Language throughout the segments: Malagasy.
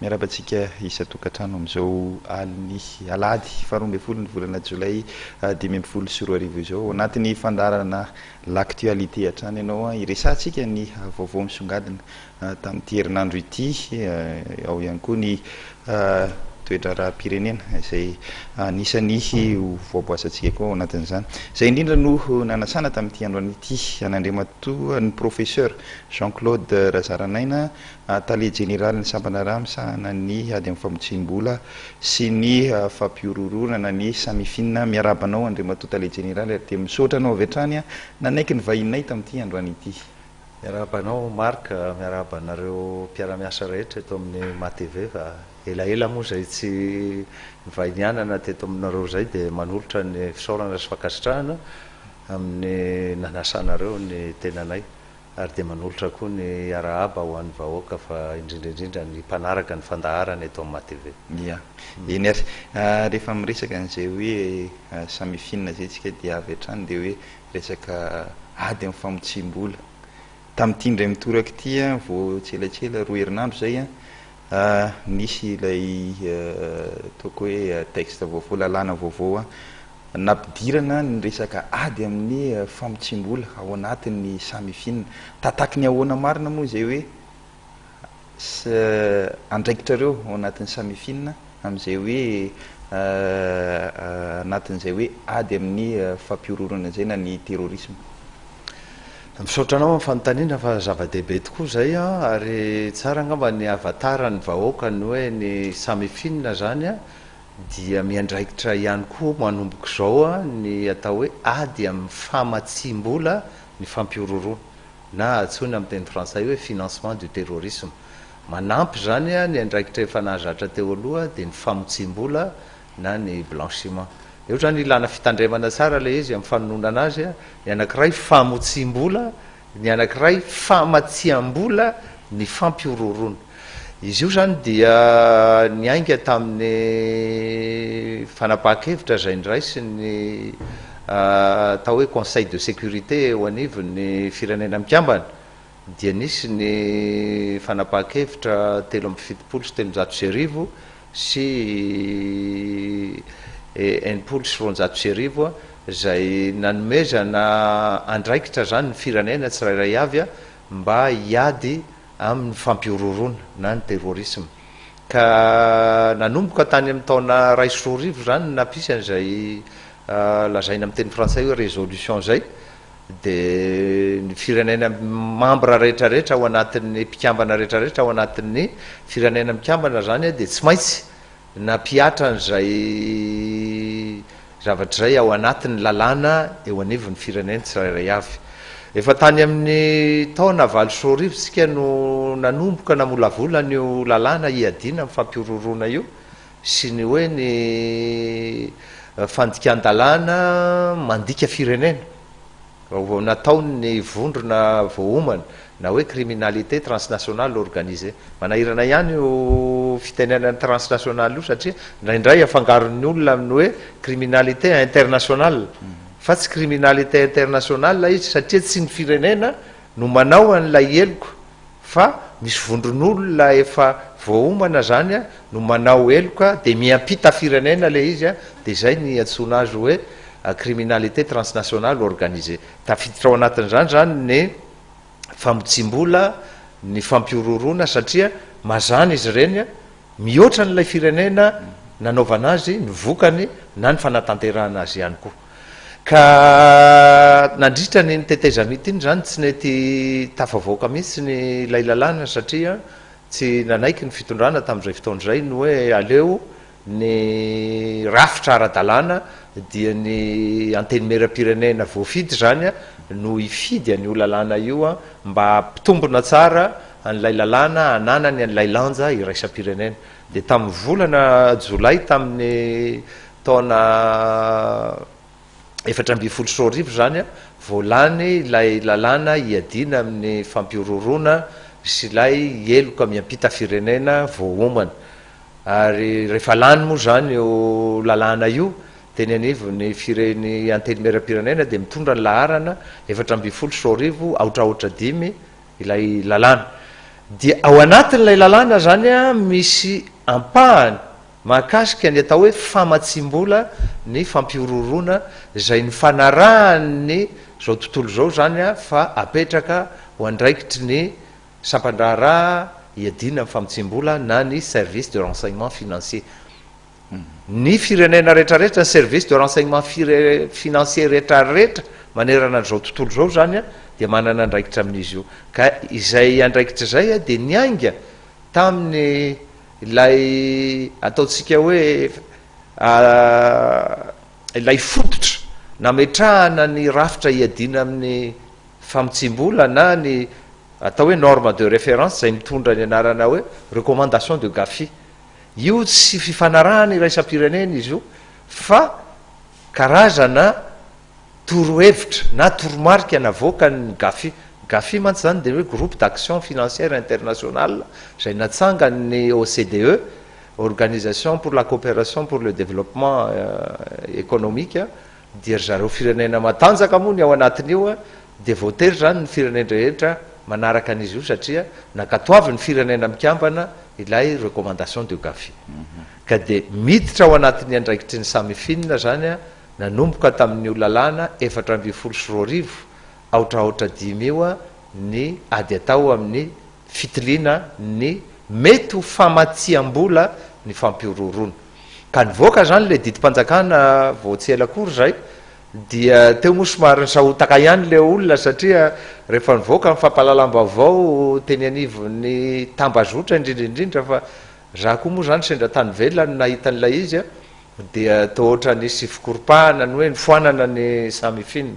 Miarahaba antsika isan-tokantrano amin'izao alin'ny alahady faharoa ambin'ny folo ny volana jolay 2015 izao. Ao anatin'ny fandaharana L'actualité hatrany ianao hiresahantsika ny vaovao misongadina tamin'ity herinandro ity. Ao ihany koa ny toe-draharaham-pirenena izay anisan'ny ho voaboasantsika koa ao anatin'izany. Izay indrindra no nanasana tamin'ity androany ity an'Andriamatoa ny Professeur Jean Claude Razaranaina, Tale Jeneralin'ny Sampandraharaha misahana ny ady amin'ny famotsiam-bola sy ny fampihorohoroana na ny Samifin. Miarahaba anao Andriamatoa Tale Jeneraly ary dia misaotra anao avy hatrany nanaiky ny vahininay tamin'ity androany ity. Miarahaba anao Marc, miarahaba anareo mpiara-miasa rehetra eto amin'ny MATV fa elaela moa izay tsy nivahinianana teto aminareo izay dia manolotra ny fisaorana sy fankasitrahana amin'ny nanasanareo ny tenanay ary dia manolotra koa ny arahaba ho an'ny vahoaka fa indrindra indrindra ny mpanaraka ny fandaharana eto amin'ny MATV. Ia. Eny ary. Rehefa miresaka an'izay hoe Samifin izay isika dia avy hatrany dia hoe resaka ady amin'ny famotsiam-bola. Tamin'ity indray mitoraka ity vao tsielatsiela, roa herinandro izay, nisy ilay ataoko hoe texte vaovao, lalàna vaovao nampidirana ny resaka ady amin'ny famotsiam-bola ao anatin'ny Samifin. Tataky ny ahoana marina moa izay hoe andraikitrareo ao anatin'ny Samifin amin'izay hoe anatin'izay hoe ady amin'ny fampihorohoroana izay na ny terrorisme? Misaotra anao amin'ny fanontaniana fa zava-dehibe tokoa izay an, ary tsara angamba ny ahavantaran'ny vahoaka ny hoe ny Samifin izany dia miandraikitra ihany koa manomboka izao ny atao hoe ady amin'ny famatsiam-bola ny fampihorohoroana na antsoina amin'ny teny frantsay hoe financement du terrorisme. Manampy izany ny andraikitra efa nahazatra teo aloha dia ny famotsiam-bola na ny blanchiment. Eo izany ilana fitandremana tsara ilay izy amin'ny fanononana azy, ny anankiray famotsiam-bola, ny anankiray famatsiam-bola ny fampihorohoroana. Izy io izany dia niainga tamin'ny fanapahan-kevitra izay noraisin'ny atao hoe Conseil de sécurité eo anivon'ny Firenena Mikambana, dia nisy ny fanapahan-kevitra 1373 sy 1260 izay nanomezana andraikitra izany ny firenena tsirairay avy mba hiady amin'ny fampihorohoroana na ny terrorisme. Ka nanomboka tany amin'ny taona 2001 izany no nampisy an'izay lazaina amin'ny teny frantsay hoe résolution izay, dia ny firenena membre rehetra rehetra ao anatin'ny mpikambana rehetra rehetra ao anatin'ny firenena mikambana izany dia tsy maintsy nampihatra an'izay zavatra izay ao anatin'ny lalàna eo anivon'ny firenena tsirairay avy. Efa tany amin'ny taona 2008 isika no nanomboka namolavola an'io lalàna hiadiana amin'ny fampihorohoroana io sy ny hoe ny fandikan-dalàna mandika firenena vao nataon'ny vondrona voaomana na hoe criminalité transnationale organisée. Manahirana ihany io fitenenana transnationale io satria indraindray afangaron'ny olona amin'ny hoe criminalité internationale fa tsy criminalité internationale izy satria tsy ny firenena no manao an'ilay heloka Fa misy vondron'olona efa voaomana zany no manao heloka de miampita firenena le izy de zay ny iantsoana azy hoe criminalité transnationale organisée. Tafiditra ao anatin'izany zany ny famotsiam-bola, ny fampihorohoroana satria mazàna izy ireny Mihoatra an'ilay firenena nanaovana azy ny vokany na ny fanatanterahana azy ihany koa. Ka nandritra an'iny tetezamita iny izany tsy nety tafavoaka mihitsy ny ilay lalàna satria tsy nanaiky ny fitondrana tamin'izay fotoana izay ny hoe aleo ny rafitra ara-dalàna dia ny antenimierampirenena voafidy izany no hifidy an'io lalàna io mba hampitombina tsara an'ilay lalàna ananany an'ilay lanja iraisam-pirenena. Dia tamin'ny volana jolay tamin'ny taona 2014 izany vao lany ilay lalàna hiadiana amin'ny fampihorohoroana sy ilay heloka miampita firenena voaomana. Ary rehefa lany moa izany io lalàna io teny anivon'ny fireny Antenimierampirenena dia mitondra ny laharana 2014 aotra aotra dimy ilay lalàna. Dia ao anatin'ilay lalàna izany misy ampahany mahakasika ny atao hoe famatsiam-bola ny fampihorohoroana izay nifanarahan'ny izao tontolo izao izany fa apetraka ho andraikitry ny sampan-draharaha iadiana amin'ny famotsiam-bola na ny service de renseignement financier. Ny firenena rehetrarehetra, ny service de renseignement financier rehetrarehetra manerana an'izao tontolo izao izany dia manana andraikitra amin'izy io. Ka izay andraikitra izay dia niainga tamin'ny ilay ataontsika hoe ilay fototra nametrahana ny rafitra hiadiana amin'ny famotsiam-bola na ny atao hoe norme de référence izay mitondra ny anarana hoe recommandation de GAFI. Io tsy fifanarahana iraisam-pirenena izy io fa karazana torohevitra na toromarika navoakan'ny GAFI. GAFI mantsy izany dia hoe Groupe d'Action Financière Internationale izay natsangan'ny OCDE, Organisation pour la Coopération pour le Développement Économique, dia ry zareo firenena matanjaka moa ny ao anatin'io dia voatery izany ny firenen-drehetra manaraka an'izy io satria nankatoavin'ny firenena mikambana ilay recommandation de GAFI. Ka dia miditra ao anatin'ny andraikitry ny Samifin izany nanomboka tamin'io lalàna 2014 aotra aotra dimy io ny ady atao amin'ny fitiliana ny mety ho famatsiam-bola ny fampihorohoroana. Ka nivoaka izany ilay didim-panjakana vao tsy ela akory izay, dia teo moa somary nisahotaka ihany ilay olona satria rehefa nivoaka ny fampahalalam-baovao teny anivon'ny tambazotra indrindra indrindra fa za koa moa izany sendra tany ivelany no nahita an'ilay izy dia toa ohatra nisy fikoropahana ny hoe nifoanana ny Samifin.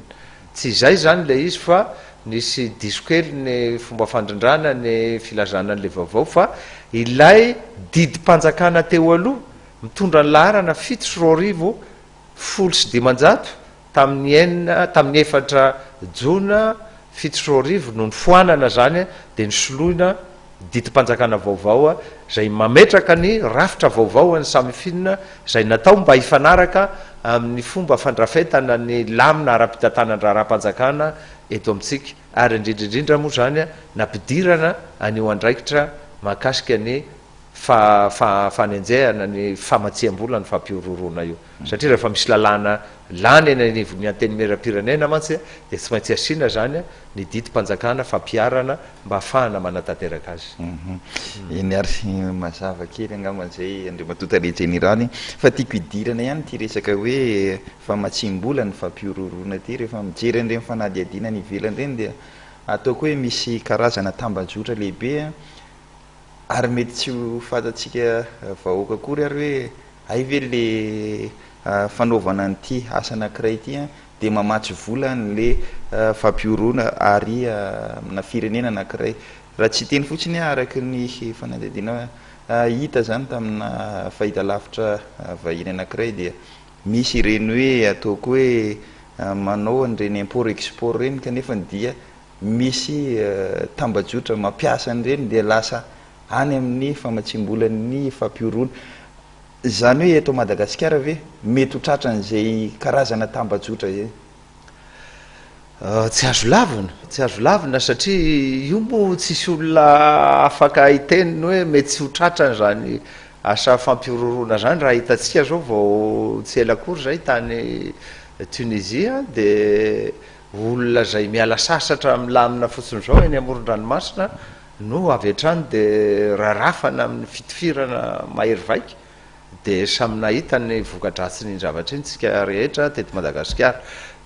Tsy izay izany ilay izy fa nisy diso kely ny fomba fandrindrana ny filazana an'ilay vaovao fa ilay didim-panjakana teo aloha mitondra ny laharana 2007 510 tamin'ny enina tamin'ny efatra jona 2007 no nifoanana izany dia nosoloina didim-panjakana vaovao izay mametraka ny rafitra vaovao an'ny Samifin izay natao mba hifanaraka amin'ny fomba fandrafetana ny lamina ara-pitantanan-draharaham-panjakana eto amintsika ary indrindra indrindra moa izany nampidirana an'io andraikitra mahakasika ny fanenjehana ny famatsiam-bola ny fampihorohoroana io satria rehefa misy lalàna lany eny anivon'ny Antenimierampirenena mantsy dia tsy maintsy asiana izany ny didim-panjakana fampiharana mba hahafahana manatanteraka azy. Eny ary, mazava kely angamba izay Andriamatoa Tale Jeneraly, fa tiako hidirana ihany ity resaka hoe famatsiam-bola ny fampihorohoroana ity. Rehefa mijery an'ireny fanadihadiana any ivelany ireny dia ataoko hoe misy karazana tambajotra lehibe ary mety tsy ho fantatsika vahoaka akory ary hoe hay ve le fanaovana an'ity asa anankiray ity dia mamatsy vola an'le fampihoroana ary amina firenena anankiray. Raha tsy hiteny fotsiny aho araka ny fanadihadiana hita izany tamina fahitalavitra vahiny anankiray dia misy ireny hoe ataoko hoe manao an'ireny import export ireny kanefa dia misy tambajotra mampiasa an'ireny dia lasa any amin'ny famatsiam-bolan'ny fampihoroana. Izany hoe eto Madagasikara ve mety ho tratran'izay karazana tambajotra izay? Tsy azo lavina, tsy azo lavina satria io moa tsisy olona afaka hiteny ny hoe mety tsy ho tratran'izany asa fampihorohoroana izany. Raha hitantsika izao vao tsy ela akory izay tany Tunisie dia olona izay miala sasatra milamina fotsiny izao eny amoron-dranomasina no avy hatrany dia rarafana amin'ny fitifirana mahery vaika dia samy nahita ny voka-dratsin'iny zavatra iny tsika rehetra teto Madagasikara.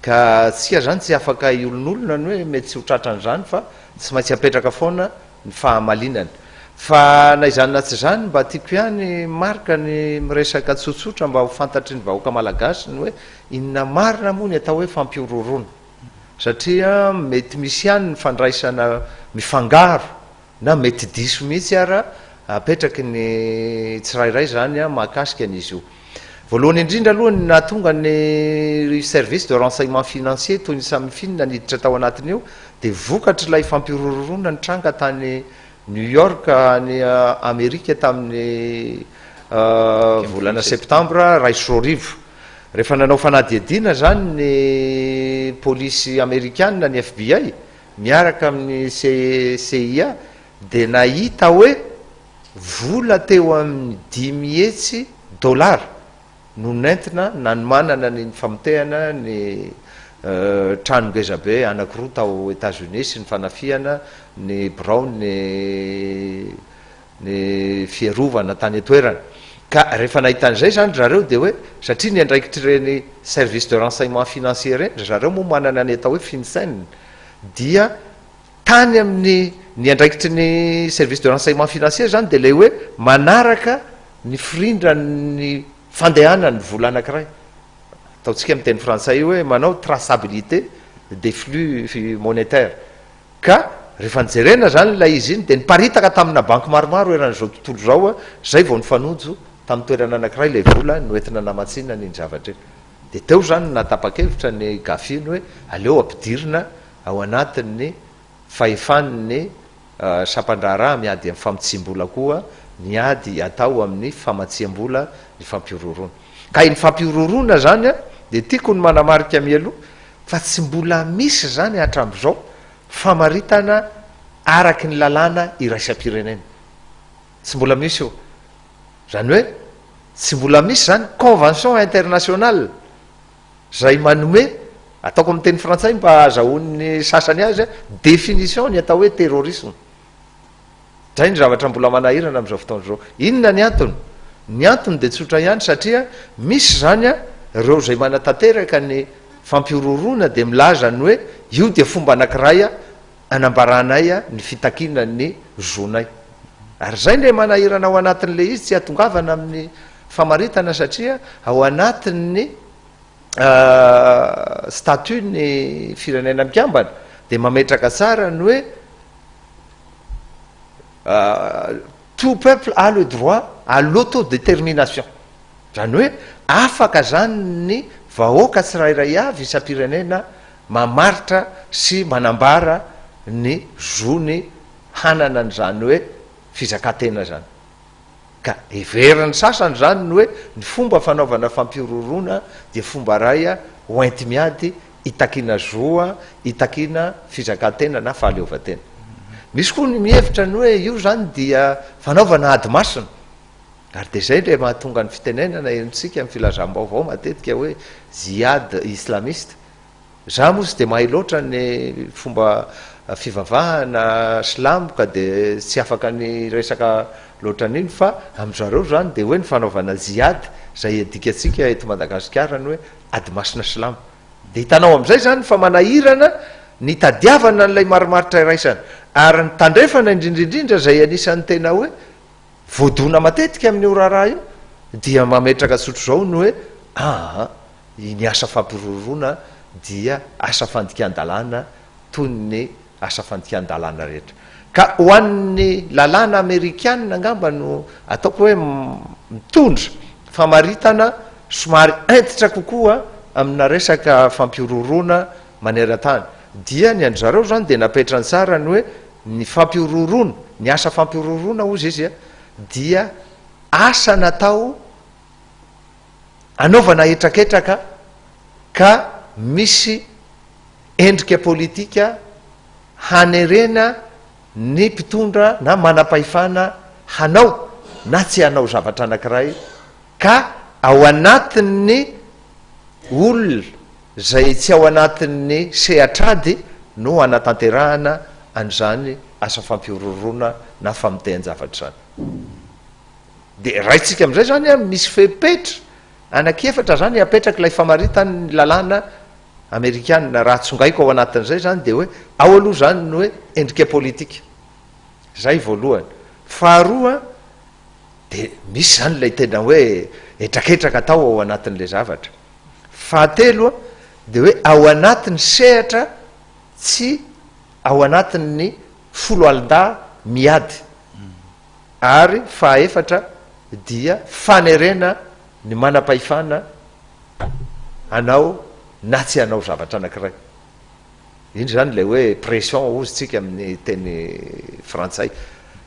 Ka tsika izany tsy afaka hiolonolona ny hoe mety tsy ho tratran'izany fa tsy maintsy apetraka foana ny fahamalinana. Fa na izany na tsy izany mba tiako ihany Marc ny miresaka tsotsotra mba ho fantatry ny vahoaka malagasy ny hoe inona marina moa ny atao hoe fampihorohoroana. Satria mety misy ihany ny fandraisana mifangaro na mety diso mihitsy ara apetraky ny tsirairay izany mahakasika an'izy io. Voalohany indrindra aloha ny nahatonga ny service de renseignement financier toy ny Samifin niditra tao anatin'io dia vokatr'ilay fampihorohoroana nitranga tany New York any Amerika tamin'ny volana septambra 2001. Rehefa nanao fanadihadiana izany ny polisy amerikana, ny FBI, miaraka amin'ny CIA, dia nahita hoe vola teo amin'ny 500 dolara no nentina nanomanana ny famotehana ny trano ngezabe anankiroa tao Etats-Unis sy ny fanafihana ny biraon'ny ny fiarovana tany an-toerana. Ka rehefa nahita an'izay izany ry zareo dia hoe satria ny andraikitr'ireny service de renseignement financier ireny, ry zareo moa manana ny atao hoe FinCEN, dia tany amin'ny ny andraikitry ny service de renseignement financier izany dia ilay hoe manaraka ny firindran'ny fandehanan'ny vola anankiray. Ataontsika amin'ny teny frantsay hoe manao traçabilité des flux monétaires. Ka rehefa nojerena izany ilay izy iny dia niparitaka tamina banky maromaro eran'izao tontolo izao izay vao nifanojo tamin'ny toerana anankiray ilay vola noentina namatsiana an'iny zavatra iny. Dia teo izany no nahatapa-kevitra ny Gafin hoe aleo ampidirina ao anatin'ny fahefan'ny sampan-draharaha miady amin'ny famotsiam-bola koa ny ady atao amin'ny famatsiam-bola ny fampihorohoroana. Ka iny fampihorohoroana izany dia tiako ny manamarika mialoha fa tsy mbola misy izany hatramin'izao famaritana araky ny lalàna iraisam-pirenena. Tsy mbola misy io. Izany hoe tsy mbola misy izany convention internationale izay manome, ataoko amin'ny teny frantsay mba hahazahoan'ny sasany azy, définition ny atao hoe terrorisme. Izay ny zavatra mbola manahirana amin'izao fotoana izao. Inona ny antony? Ny antony dia tsotra ihany satria misy izany ireo izay manatanteraka ny fampihorohoroana dia milaza ny hoe io dia fomba anankiray anambaranay ny fitakiana ny zonay. Ary izay ilay manahirana ao anatin'ilay izy tsy hahatongavana amin'ny famaritana satria ao anatin'ny statut ny firenena mikambana dia mametraka tsara ny hoe Tout peuple a le droit à l'autodétermination. Izany hoe afaka izany ny vahoaka tsirairay avy isam-pirenena mamaritra sy manambara ny zony hanana an'izany hoe fizakan-tena izany. Ka heverin'ny sasany izany ny hoe ny fomba fanaovana fampihorohoroana dia fomba iray hoenti-miady hitakiana zo, hitakiana fizakan-tena na fahaleovantena. Misy koa ny mihevitra ny hoe io izany dia fanaovana ady masina. Ary dia izay ilay mahatonga ny fitenenana henontsika amin'ny filazam-baovao matetika hoe jihad islamiste. Za moa tsy dia mahay loatra ny fomba fivavahana silamo ka dia tsy afaka ny hiresaka loatra an'iny fa amin-dry zareo izany dia hoe ny fanaovana jihad izay adikantsika eto Madagasikara ny hoe ady masina silamo. Dia hitanao amin'izay izany fa manahirana ny hitadiavana an'ilay marimaritra iraisana. Ary ny tandrefana indrindra indrindra izay anisan'ny tena hoe voadona matetika amin'io raharaha io dia mametraka tsotr'izao ny hoe aa ny asa fampiroroana dia asa fandikan-dalàna toy ny asa fandikan-dalàna rehetra. Ka ho an'ny lalàna amerikana angamba no ataoko hoe mitondra famaritana somary hentitra kokoa amina resaka fampihorohoroana maneran-tany. Dia ny an-dry zareo izany dia napetrany tsara ny hoe ny fampihorohoroana, ny asa fampihorohoroana hozy izy dia asa natao anaovana hetraketraka ka misy endrika politika hanerena ny mpitondra na manam-pahefana hanao na tsy hanao zavatra anankiray ka ao anatin'ny olona izay tsy ao anatin'ny sehatr'ady no hanatanterahana an'izany asa fampihorohoroana na famotehan-javatra izany. Dia raintsika amin'izay izany an, misy fepetra anankiefatra izany apetrak'ilay famaritan'ny lalàna amerikana. Raha tsongaiko ao anatin'izay izany dia hoe ao aloha izany ny hoe endrika politika. Izay voalohany. Faharoa dia misy izany ilay tena hoe hetraketraka atao ao anatin'ilay zavatra. Fahatelo dia hoe ao anatin'ny sehatra tsy ao anatin'ny foloalindahy miady. Ary fahaefatra dia fanerena ny manam-pahefana hanao na tsy hanao zavatra anankiray. Iny izany ilay hoe pression hozy tsika amin'ny teny frantsay.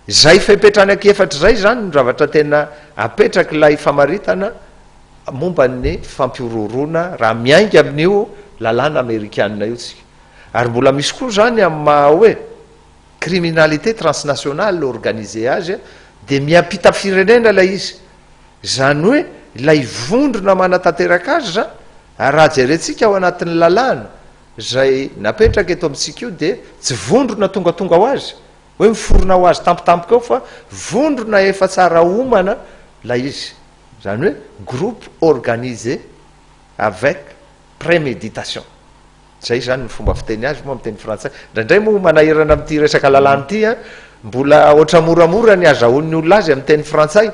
Izay fepetra anankiefatra izay izany no zavatra tena apetrak'ilay famaritana momba ny fampihorohoroana raha miainga amin'io lalàna amerikana io tsika. Ary mbola misy koa izany amin'ny maha hoe. criminalité transnationale organisée azy dia miampita firenena ilay izy. Izany hoe ilay vondrona manatanteraka azy izany, ary raha jerentsika ao anatin'ny lalàna izay napetraka eto amintsika io dia tsy vondrona tongatonga ho azy, hoe miforona ho azy tampotampoka eo fa vondrona efa tsara omana ilay izy. Izany hoe groupe organisé avec préméditation. Zay izany ny fomba fiteny azy moa amin'ny teny frantsay. Indraindray moa manahirana amin'ity resaka lalàna ity an, mbola ohatran'ny moramora ny azahoan'ny olona azy amin'ny teny frantsay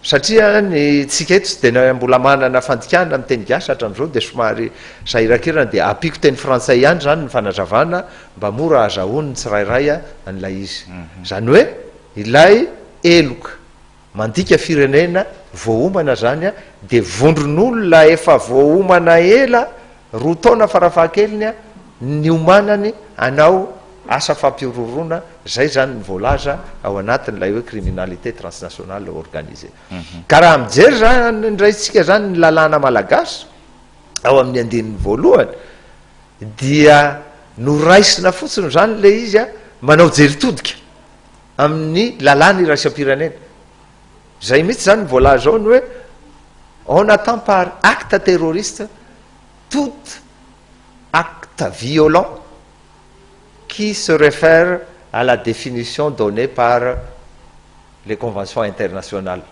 satria ny tsika eto tsy dia mbola manana fandikana amin'ny teny gasy hatramin'izao dia somary sahirankirana dia ampiako teny frantsay ihany izany ny fanazavana mba mora azahoan'ny tsirairay an'ilay izy. Izany hoe ilay heloka. Mandika firenena voaomana zany a, de vondron'olona efa voaomana ela, roa taona farafahakeliny a, niomanany hanao asa fampihorohoroana, zay zany ny voalaza ao anatin'ilay hoe criminalité transnationale organisée. Ka raha mijery zany indray tsika zany ny lalàna malagasy ao amin'ny andininy voalohany dia noraisina fotsiny zany le izy a, manao jery todika. amin'ny lalàna iraisam-pirenena. Izay mihitsy izany ny voalaza ao ny hoe on attend par acte terroriste tout acte violent qui se réfère à la définition donnée par les conventions internationales.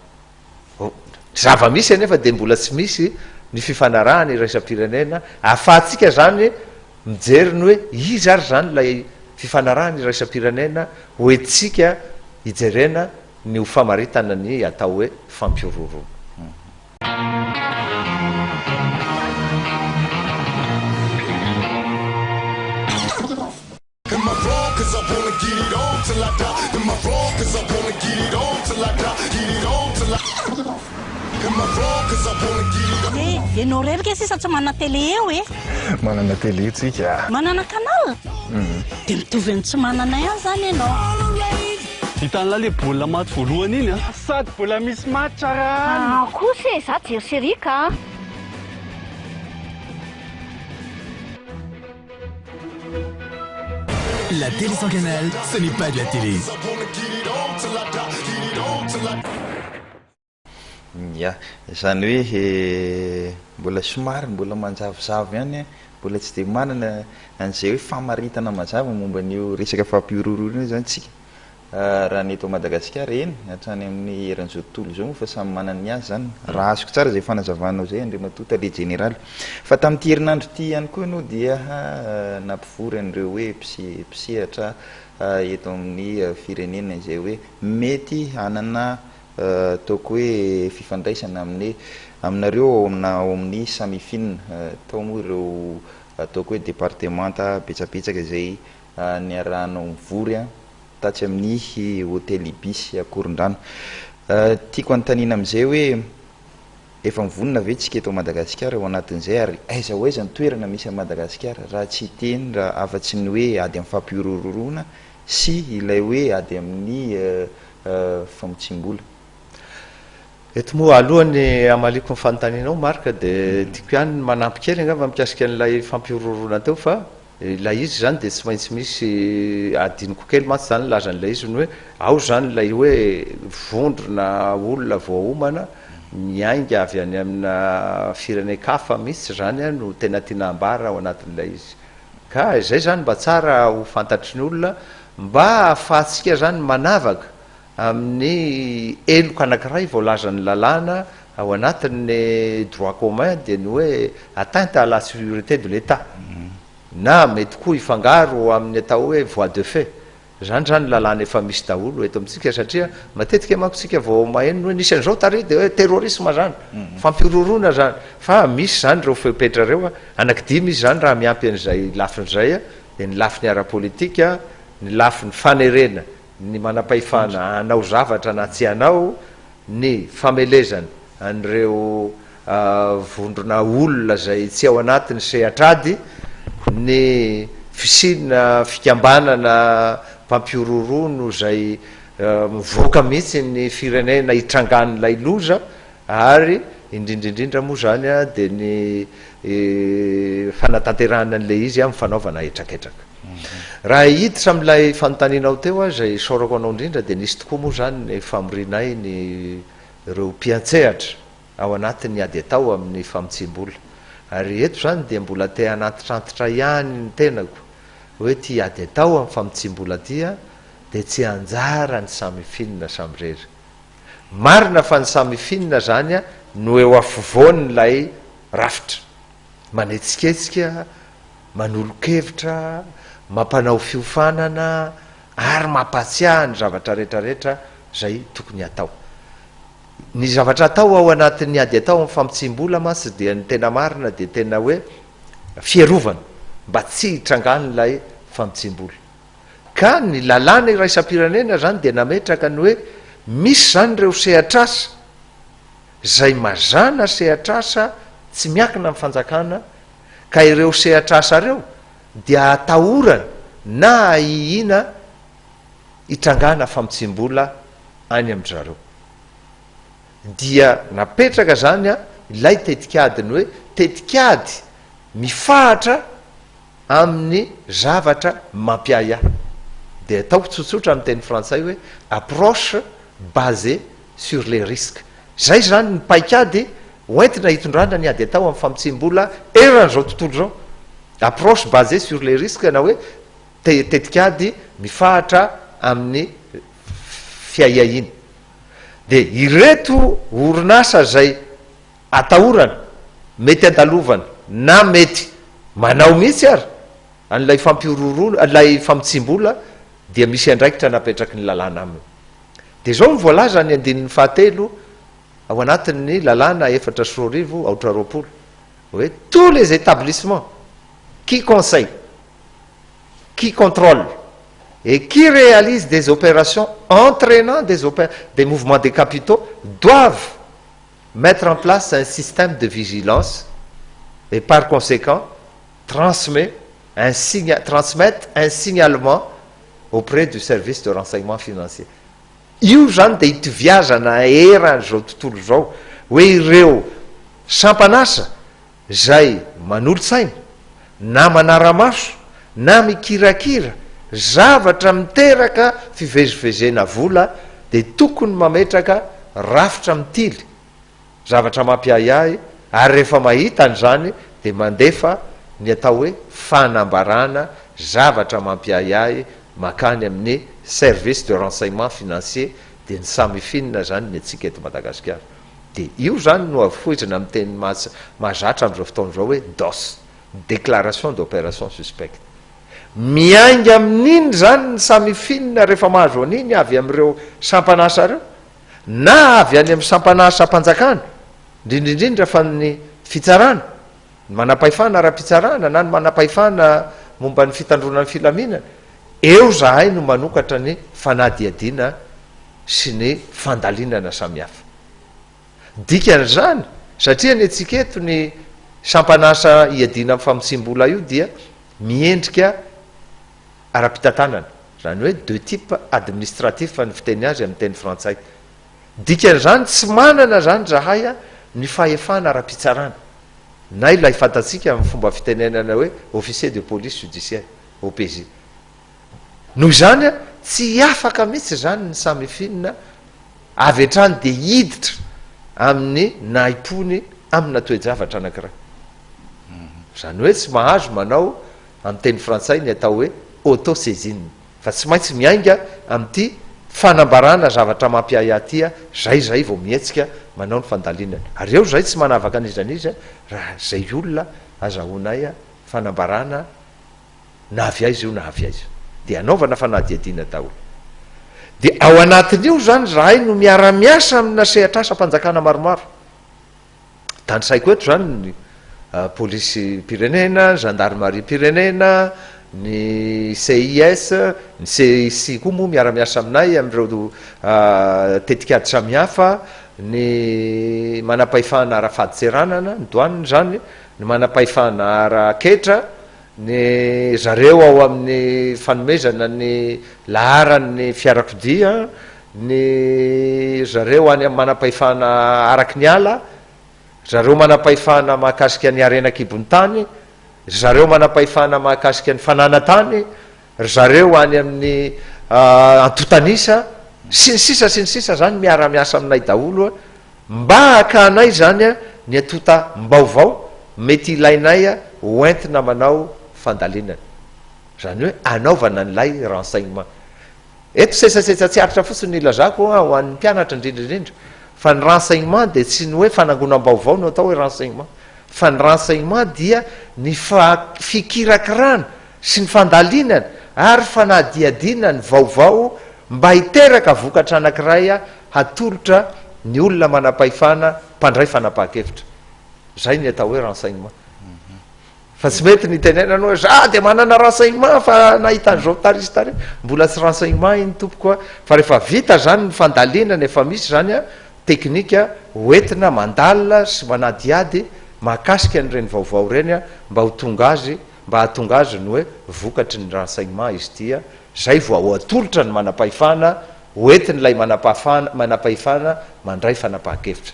Zava-misy anefa dia mbola tsy misy ny fifanarahana iraisam-pirenena ahafahantsika izany mijery ny hoe iza ary izany ilay fifanarahana iraisam-pirenena ho entintsika hijerena ny ho famaritana ny atao hoe fampihorohoroana. Eh, enao irery ve sisa tsy manana télé eo eh? Manana télé tsika. Manana canal? Dia mitovy amin'ny tsy manana ihany zany ianao. Hitan'lah le baolina maty voalohany iny a! Sady mbola misy match raha any. Ah kosa e, za jery série ka. La télé sans canal, ce n'est pas de la télé. Ya, izany hoe mbola somary mbola manjavozavo ihany, mbola tsy dia manana an'izay hoe famaritana mazava momba an'io resaka fampihorohoroana io izany tsika. Raha ny eto Madagasikara, eny, hatrany amin'ny eran'izao tontolo izao moa fa samy manana ny azy izany. Raha azoko tsara izay fanazavanao izay Andriamatoa Tale Jeneraly. Fa tamin'ity herinandro ity ihany koa ianao dia nampivory an'ireo hoe mpisehatra eto amin'ny firenena izay hoe mety hanana ataoko hoe fifandraisana amin'ny aminareo ao amina ao amin'ny Samifin. Tao moa ireo ataoko hoe departemanta betsabetsaka izay niarahanao nivory tatsy amin'ny Hotel Ibis Ankorondrano. Tiako anontaniana amin'izay hoe efa mivonona ve tsika eto Madagasikara ao anatin'izay ary aiza ho aiza ny toerana misy an'i Madagasikara raha tsy hiteny raha afa-tsy ny hoe ady amin'ny fampihorohoroana sy ilay hoe ady amin'ny famotsiam-bola. Eto moa alohan'ny hamaliako ny fanontanianao Marc dia tiako ihany ny manampy kely angamba mikasika an'ilay fampihorohoroana teo fa Ilay izy izany dia tsy maintsy misy, adinoko kely mantsy izany nilaza an'ilay izy ny hoe ao izany ilay hoe vondrona olona voaomana miainga avy any amina firenen-kafa mihitsy izany no tena tiana ambara ao anatin'ilay izy. Ka izay izany mba tsara ho fantatry ny olona mba ahafahantsika izany manavaka amin'ny heloka anankiray voalazan'ny lalàna ao anatin'ny droit commun dia ny hoe atteinte à la sûreté de l'Etat na mety koa hifangaro amin'ny atao hoe voie de fait. Izany izany lalàna efa misy daholo eto amintsika satria matetika manko tsika vao maheno hoe nisy an'izao tary dia hoe terrorisme izany, fampihorohoroana izany fa misy izany ireo fepetra ireo, anankidimy izy izany raha miampy an'izay lafiny izay dia ny lafiny ara-politika, ny lafiny fanerena ny manam-pahefana hanao zavatra na tsy hanao, ny famelezana an'ireo vondrona olona izay tsy ao anatin'ny sehatr'ady, ny fisiana fikambanana mpampihorohorono izay mivoaka mihitsy ny firenena hitrangan'ilay loza ary indrindra indrindra moa izany dia ny fanatanterahana an'ilay izy amin'ny fanaovana hetraketraka. Raha hiditra amin'ilay fanontanianao teo aho izay isaorako anao indrindra dia nisy tokoa moa izany ny famorianay ny ireo mpiantsehatra ao anatin'ny ady atao amin'ny famotsiam-bola. Ary eto izany dia mbola te hanantitrantitra ihany ny tenako hoe ity ady atao amin'ny famotsiam-bola ity dia tsy anjaran'ny Samifin samirery. Marina fa ny Samifin izany no eo afovoan'ilay rafitra. Manetsiketsika, manolo-kevitra, mampanao fiofanana ary mampatsiahy ny zavatra rehetrarehetra izay tokony hatao. Ny zavatra atao ao anatin'ny ady atao amin'ny famotsiam-bola mantsy dia ny tena marina dia tena hoe fiarovana mba tsy hitrangan'ilay famotsiam-bola. Ka ny lalàna iraisam-pirenena izany dia nametraka ny hoe misy izany ireo sehatr'asa izay mazàna sehatr'asa tsy miankina amin'ny fanjakana ka ireo sehatr'asa ireo dia atahorana na ahiahiana hitrangana famotsiam-bola any amin-dry zareo. Dia napetraka izany ilay tetikady ny hoe tetikady mifahatra amin'ny zavatra mampiahiahy. Dia ataoko tsotsotra amin'ny teny frantsay hoe approche basée sur les risques. Izay izany ny paikady hoentina hitondrana ny ady atao amin'ny famotsiam-bola eran'izao tontolo izao. Approche basée sur les risques na hoe tetikady mifahatra amin'ny fiahiahiana. Dia ireto orinasa izay atahorana, mety andalovana na mety manao mihitsy ary an'ilay fampihorohoroana, ilay famotsiam-bola dia misy andraikitra napetraky ny lalàna aminy. Dia izao no voalaza ny andininy fahatelo ao anatin'ny lalàna 2004 aotra 20 hoe tous les établissements qui conseillent, qui contrôlent et qui réalisent des opérations entraînant des des mouvements des capitaux doivent mettre en place un système de vigilance et par conséquent transmet un transmettre un signalement auprès du service de renseignement financier. Io izany dia itoviazana eran'izao tontolo izao hoe ireo sampan'asa izay manolo-tsaina na manara-maso na mikirakira zavatra miteraka fivezivezena vola dia tokony mametraka rafitra mitily zavatra mampiahiahy ary rehefa mahita an'izany dia mandefa ny atao hoe fanambarana zavatra mampiahiahy makany amin'ny service de renseignement financier dia ny Samifin izany ny antsika eto Madagasikara. Dia io izany no avoizina amin'ny teny mahazatra amin'izao fotoana izao hoe dos, déclaration d'opération suspecte. Miainga amin'iny izany ny Samifin rehefa mahazo an'iny avy amin'ireo sampan'asa ireo na avy any amin'ny sampan'asam-panjakana, indrindra indrindra fa ny fitsarana, ny manam-pahefana ara-pitsarana na ny manam-pahefana momba ny fitandroana ny filaminana, eo izahay no manokatra ny fanadihadiana sy ny fandalinana samihafa. Dikan'izany, satria ny antsika eto ny sampan'asa iadiana amin'ny famotsiam-bola io dia miendrika ara-pitantanana, izany hoe de type administratif ny fiteny azy amin'ny teny frantsay. Dikan'izany tsy manana izany izahay ny fahefana ara-pitsarana, na ilay fantatsika amin'ny fomba fitenenana hoe officier de police judiciaire, OPJ. Noho izany, tsy afaka mihitsy izany ny Samifin avy hatrany dia hiditra amin'ny nahim-pony amina toe-javatra anankiray. Izany hoe tsy mahazo manao amin'ny teny frantsay ny atao hoe auto-saisine, fa tsy maintsy miainga amin'ity fanambarana zavatra mampiahiahy ity zay zay vao mihetsika manao ny fandalinana. Ary eo zay tsy manavaka an'iza n'iza raha zay olona azahoanay fanambarana na avy aiza io na avy aiza. Dia anaovana fanadihadiana daholo. Dia ao anatin'io zany zahay no miara-miasa amina sehatr'asam-panjakana maromaro. Tanisaiko eto izany ny polisim-pirenena, ny zandarimariam-pirenena, ny CIS, ny CIC koa moa miara-miasa aminay amin'ireo tetikady samihafa, ny manam-pahefana ara-fadintseranana, ny douane izany, ny manam-pahefana ara-ketra, ny zareo ao amin'ny fanomezana ny laharan'ny fiarakodia, Ny zareo any amin'ny manam-pahefana araky ny ala, zareo manam-pahefana mahakasika ny harena an-kibon'ny tany, zareo manam-pahefana mahakasika ny fananan-tany, Ry zareo any amin'ny antontan'isa, sy ny sisa sy ny sisa zany miara-miasa aminay daholo mba hakanay zany ny antontam-baovao mety ilainay ho entina manao fandalinana. Zany hoe anaovana an'ilay renseignement. Eto sesasetsa tsy aritra fotsiny no ilazako ho an'ny mpianatra indrindra indrindra fa ny renseignement dia tsy ny hoe fanangonam-baovao no atao hoe renseignement fa ny renseignement dia ny fikirakirana sy ny fandalinana ary fanadihadiana ny vaovao mba hiteraka vokatra anankiray hatolotra ny olona manam-pahefana mpandray fanapahan-kevitra. Izay ny atao hoe renseignement. Fa tsy mety ny itenenana hoe za dia manana renseignement fa nahita an'izao tary sy tary. Mbola tsy renseignement iny tompoko a. Fa rehefa vita zany ny fandalinana efa misy zany a teknika hoentina mandalina sy manadihady mahakasika an'ireny vaovao ireny a mba ho tonga azy mba hahatonga azy ny hoe vokatry ny renseignement izy ity a, zay vao ho atolotra ny manam-pahefana hoentin'ilay manam-pahafana manam-pahefana mandray fanapahan-kevitra.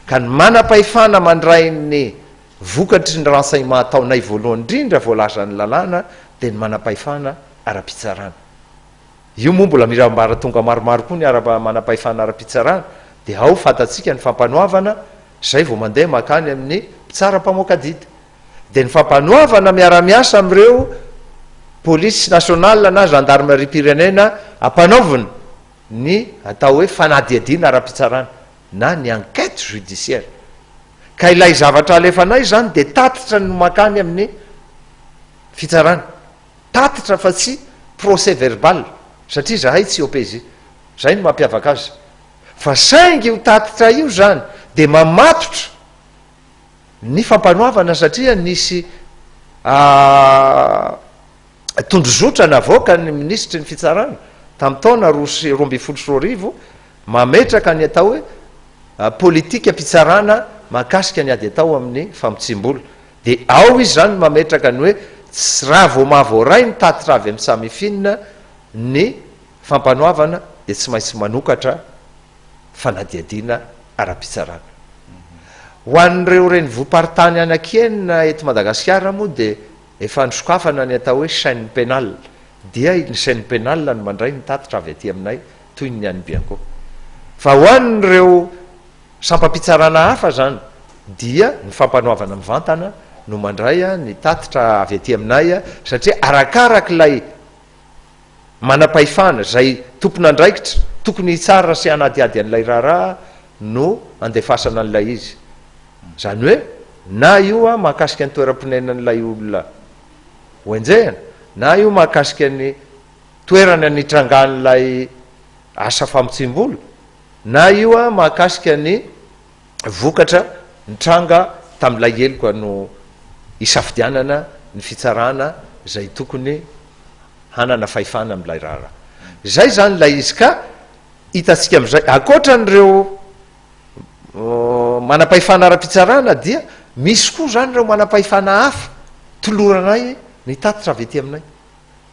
Ka ny manam-pahefana mandray ny Vokatry ny renseignement ataonay voalohany indrindra voalazan'ny lalàna dia ny manam-pahefana ara-pitsarana. Io moa mbola mila ambaratonga maromaro koa ny ara manam-pahefana ara-pitsarana dia ao fantatsika ny fampanoavana izay vao mandeha mankany amin'ny mpitsara mpamoaka didy. Dia ny fampanoavana miara-miasa amin'ireo polisy nationale na zandarimariam-pirenena ampanaovina ny atao hoe fanadihadiana ara-pitsarana na ny enquête judiciaire. Ka ilay zavatra alefanay izany dia tatitra no mankany amin'ny fitsarana. Tatitra fa tsy procès verbal satria izahay tsy OPJ. Izay no mampiavaka azy. Fa saingy io tatitra io izany dia mamatotra ny fampanoavana satria nisy tondrozotra navoakan'ny minisitry ny fitsarana tamin'ny taona 2012 mametraka ny atao hoe politikam-pitsarana mahakasika ny ady atao amin'ny famotsiam-bola. Dia ao izy izany no mametraka ny hoe tsy raha vao mahavoaray ny tatitra avy amin'ny Samifin ny fampanoavana dia tsy maintsy manokatra fanadihadiana ara-pitsarana. Ho an'ireo renivohi-paritany anankienina eto Madagasikara moa dia efa nosokafana ny atao hoe chaine pénale. Dia ny chaine pénale no mandray ny tatitra avy aty aminay toy ny an'ny Bianco. Fa ho an'ireo sampam-pitsarana hafa izany dia ny fampanoavana mivantana no mandray ny tatitra avy aty aminay satria arakarak'ilay manam-pahefana izay tompon'andraikitra tokony hitsara sy hanadihady an'ilay raharaha no andefasana an'ilay izy. Izany hoe na io mahakasika ny toeram-ponenan'ilay olona hoenjehina na io mahakasika ny toerana nitrangan'ilay asa famotsiam-bola na io mahakasika ny vokatra nitranga tamin'ilay heloka no isafidianana ny fitsarana izay tokony hanana fahefana amin'ilay raharaha. Izay izany ilay izy ka hitantsika amin'izay, ankoatra an'ireo manam-pahefana ara-pitsarana dia misy koa izany ireo manam-pahefana hafa toloranay ny tatitra avy aty aminay.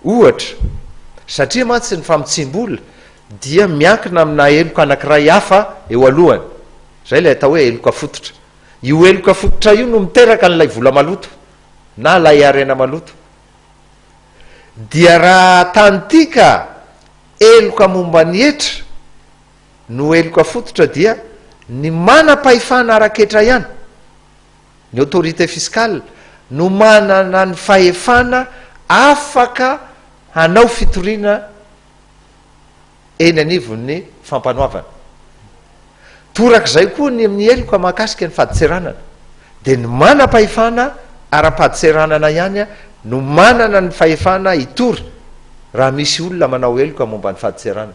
Ohatra, satria mantsy ny famotsiam-bola dia miankina amina heloka anankiray hafa eo alohany, izay ilay atao hoe heloka fototra. Io heloka fototra io no miteraka an'ilay vola maloto na ilay harena maloto. Dia raha tany ka heloka momba ny hetra no heloka fototra dia ny manam-pahefana ara-ketra ihany, ny autorité fiscale, no manana ny fahefana afaka hanao fitoriana eny anivon'ny fampanoavana. Torak'izay koa ny amin'ny heloka mahakasika ny fadintseranana, dia ny manam-pahefana ara-padintseranana ihany no manana ny fahefana hitory raha misy olona manao heloka momba ny fadintseranana.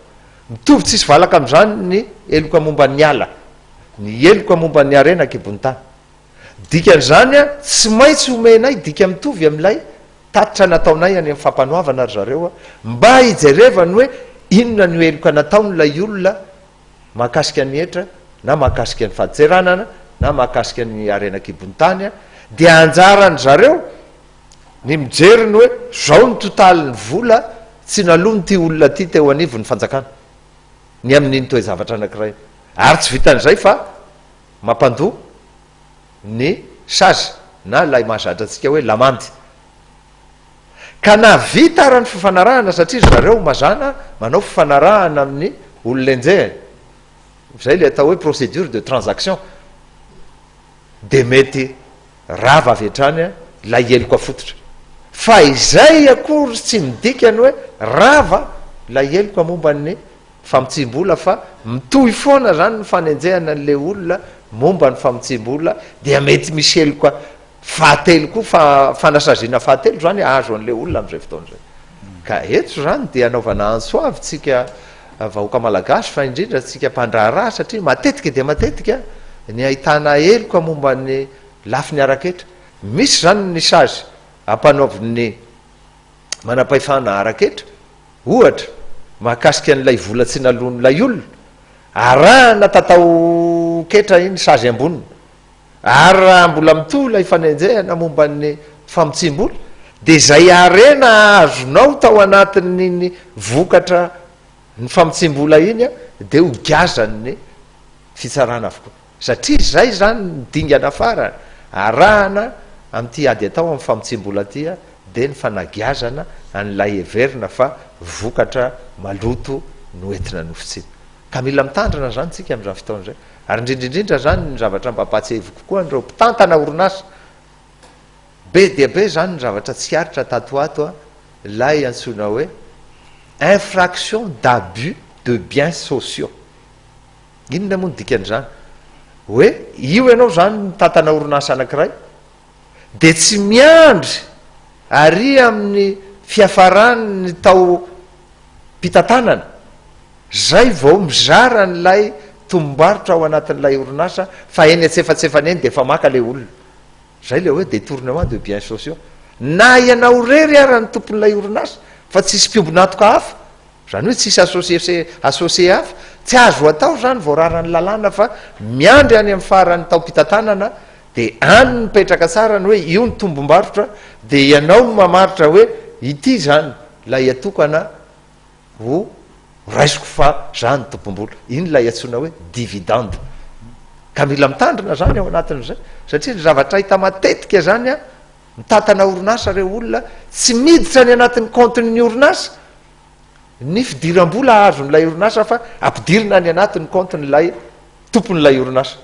Mitovy tsisy valaka amin'izany ny heloka momba ny ala, ny heloka momba ny harena an-kibon'ny tany. Dikan'izany, tsy maintsy omenay dika mitovy amin'ilay tatitra nataonay any amin'ny fampanoavana ry zareo mba hijerevany hoe inona no heloka nataon'ilay olona mahakasika ny hetra na mahakasika ny fadintseranana na mahakasika ny harena an-kibon'ny tany, dia anjaran-dry zareo ny mijery ny hoe zao ny totalin'ny vola tsy naloan'ity olona ity teo anivon'ny fanjakana ny amin'iny toe-javatra anankiray iny. Ary tsy vitan'izay fa mampandoa ny sazy na ilay mahazatra antsika hoe lamandy. Ka na vita ara ny fifanarahana satria ry zareo mazàna manao fifanarahana amin'ny olona enjehiny, izay ilay atao hoe procédure de transaction, dia mety rava avy hatrany ilay heloka fototra. Fa izay akory tsy midika ny hoe rava ilay heloka momba ny famotsiam-bola fa mitohy foana izany ny fanenjehana an'ilay olona momba ny famotsiam-bola dia mety misy heloka fahatelo koa fa fanasaziana fahatelo izany azo an'ilay olona amin'izay fotoana izay. Ka eto izany dia anaovana antso avo tsika vahoaka malagasy fa indrindra tsika mpandraharaha satria matetika dia matetika ny ahitana heloka momba ny lafiny ara-ketra. Misy izany ny sazy ampanaovin'ny manam-pahefana ara-ketra, ohatra, mahakasika an'ilay vola tsy naloan'ilay olona, arahana tatao-ketra iny sazy amboniny. Ary raha mbola mitohy ilay fanenjehana momba ny famotsiam-bola, dia izay harena azonao tao anatin'iny vokatra ny famotsiam-bola iny dia ho giazan'ny fitsarana avokoa. Satria izay izany ny dingana farany arahana amin'ity ady atao amin'ny famotsiam-bola ity dia ny fanagiazana an'ilay heverina fa vokatra maloto noentina nofotsiana. Ka mila mitandrina izany tsika amin'izany fotoana izay. Ary indrindra indrindra izany ny zavatra mba ampahatsiahiviko koa an'ireo mpitantana orinasa, be dia be izany ny zavatra tsikaritra tato ho ato an, ilay antsoina hoe infraction d'abus de biens sociaux. Inona moa ny dikan'izany? Hoe io ianao izany mitantana orinasa anankiray, dia tsy miandry ary amin'ny fiafaran'ny taom-pitantanana, Zay vao mizara an'ilay tombom-barotra ao anatin'ilay orinasa fa eny antsefatsefany eny dia efa maka ilay olona. Zay ilay hoe détournement de biens sociaux. Na ianao irery ara ny tompon'ilay orinasa fa tsisy mpiombon'antoka hafa, zany hoe tsisy associé associé hafa, tsy azo atao zany voararan'ny lalàna fa miandry any amin'ny faran'ny taom-pitantanana dia any mipetraka tsara ny hoe io ny tombom-barotra dia ianao no mamaritra hoe ity zany ilay atokana Ho raisiko fa za ny tompom-bola. Iny ilay antsoina hoe dividende. Ka mila mitandrina zany ao anatin'izay. Satria ny zavatra hita matetika zany an, mitantana orinasa ireo olona, tsy miditra any anatin'ny kaontin'ny orinasa ny fidiram-bola azon'ilay orinasa fa ampidirina any anatin'ny kaontin'ilay tompon'ilay orinasa.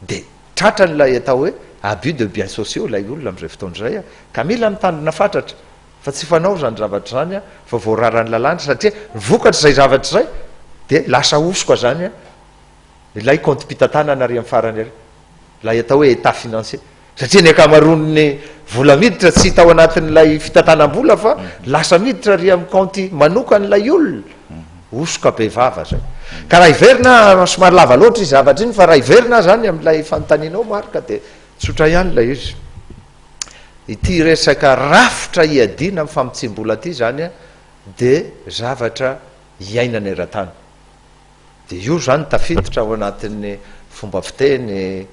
Dia tratran'ilay atao hoe abus de biens sociaux ilay olona amin'izay fotoana izay an. Ka mila mitandrina fatratra. Fa tsy fanao izany zavatra izany fa voararan'ny lalàna satria ny vokatr'izay zavatra izay dia lasa hosoka izany ilay kaontim-pitantanana ary amin'ny farany ary ilay atao hoe état financier satria ny ankamaroan'ny vola miditra tsy hita ao anatin'ilay fitantanam-bola fa lasa miditra ary amin'ny kaonty manokan'ilay olona. Hosoka be vava izay. Ka raha hiverina somary lava loatra izy zavatra iny fa raha hiverina izany amin'ilay fanontanianao Marc dia tsotra ihany ilay izy. Ity resaka rafitra hiadiana amin'ny famotsiam-bola ity izany dia zavatra iainana eran-tany. Dia io izany tafiditra ao anatin'ny fomba fiteny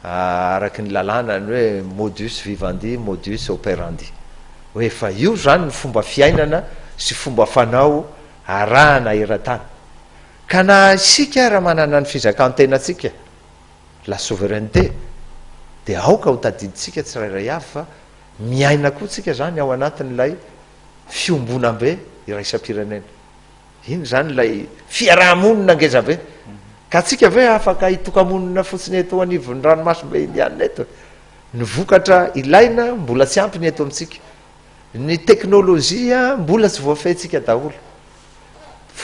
araka ny lalàna ny hoe modus vivendi, modus operandi. Hoe efa io izany ny fomba fiainana sy fomba fanao arahana eran-tany. Ka na isika ara manana ny fizakan-tenantsika, la souveraineté, dia aoka ho tadidintsika tsirairay avy fa miaina koa tsika izany ao anatin'ilay fiombonambe iraisam-pirenena. Iny izany ilay fiaraha-monina ngezabe. Ka tsika ve afaka hitoka-monina fotsiny eto anivon'ny ranomasimbe Indianina eto? Ny vokatra ilaina mbola tsy ampy ny eto amintsika. Ny teknolojia mbola tsy voafehintsika daholo.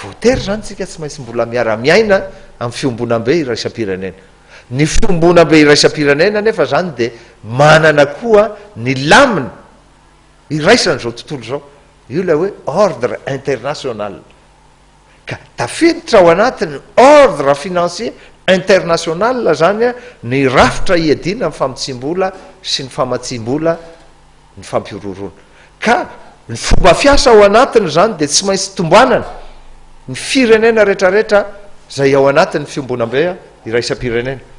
Voatery izany isika tsy maintsy mbola miara-miaina amin'ny fiombonambe iraisam-pirenena. Ny fiombonambe iraisam-pirenena anefa izany dia manana koa ny lamina iraisan'izao tontolo izao. Io ilay hoe ordre international. Ka tafiditra ao anatin'ny ordre financier international izany ny rafitra hiadiana amin'ny famotsiam-bola sy ny famatsiam-bola ny fampihorohoroana. Ka ny fomba fiasa ao anatiny izany dia tsy maintsy tombanana ny firenena retraretra izay ao anatin'ny fiombonambe iraisam-pirenena.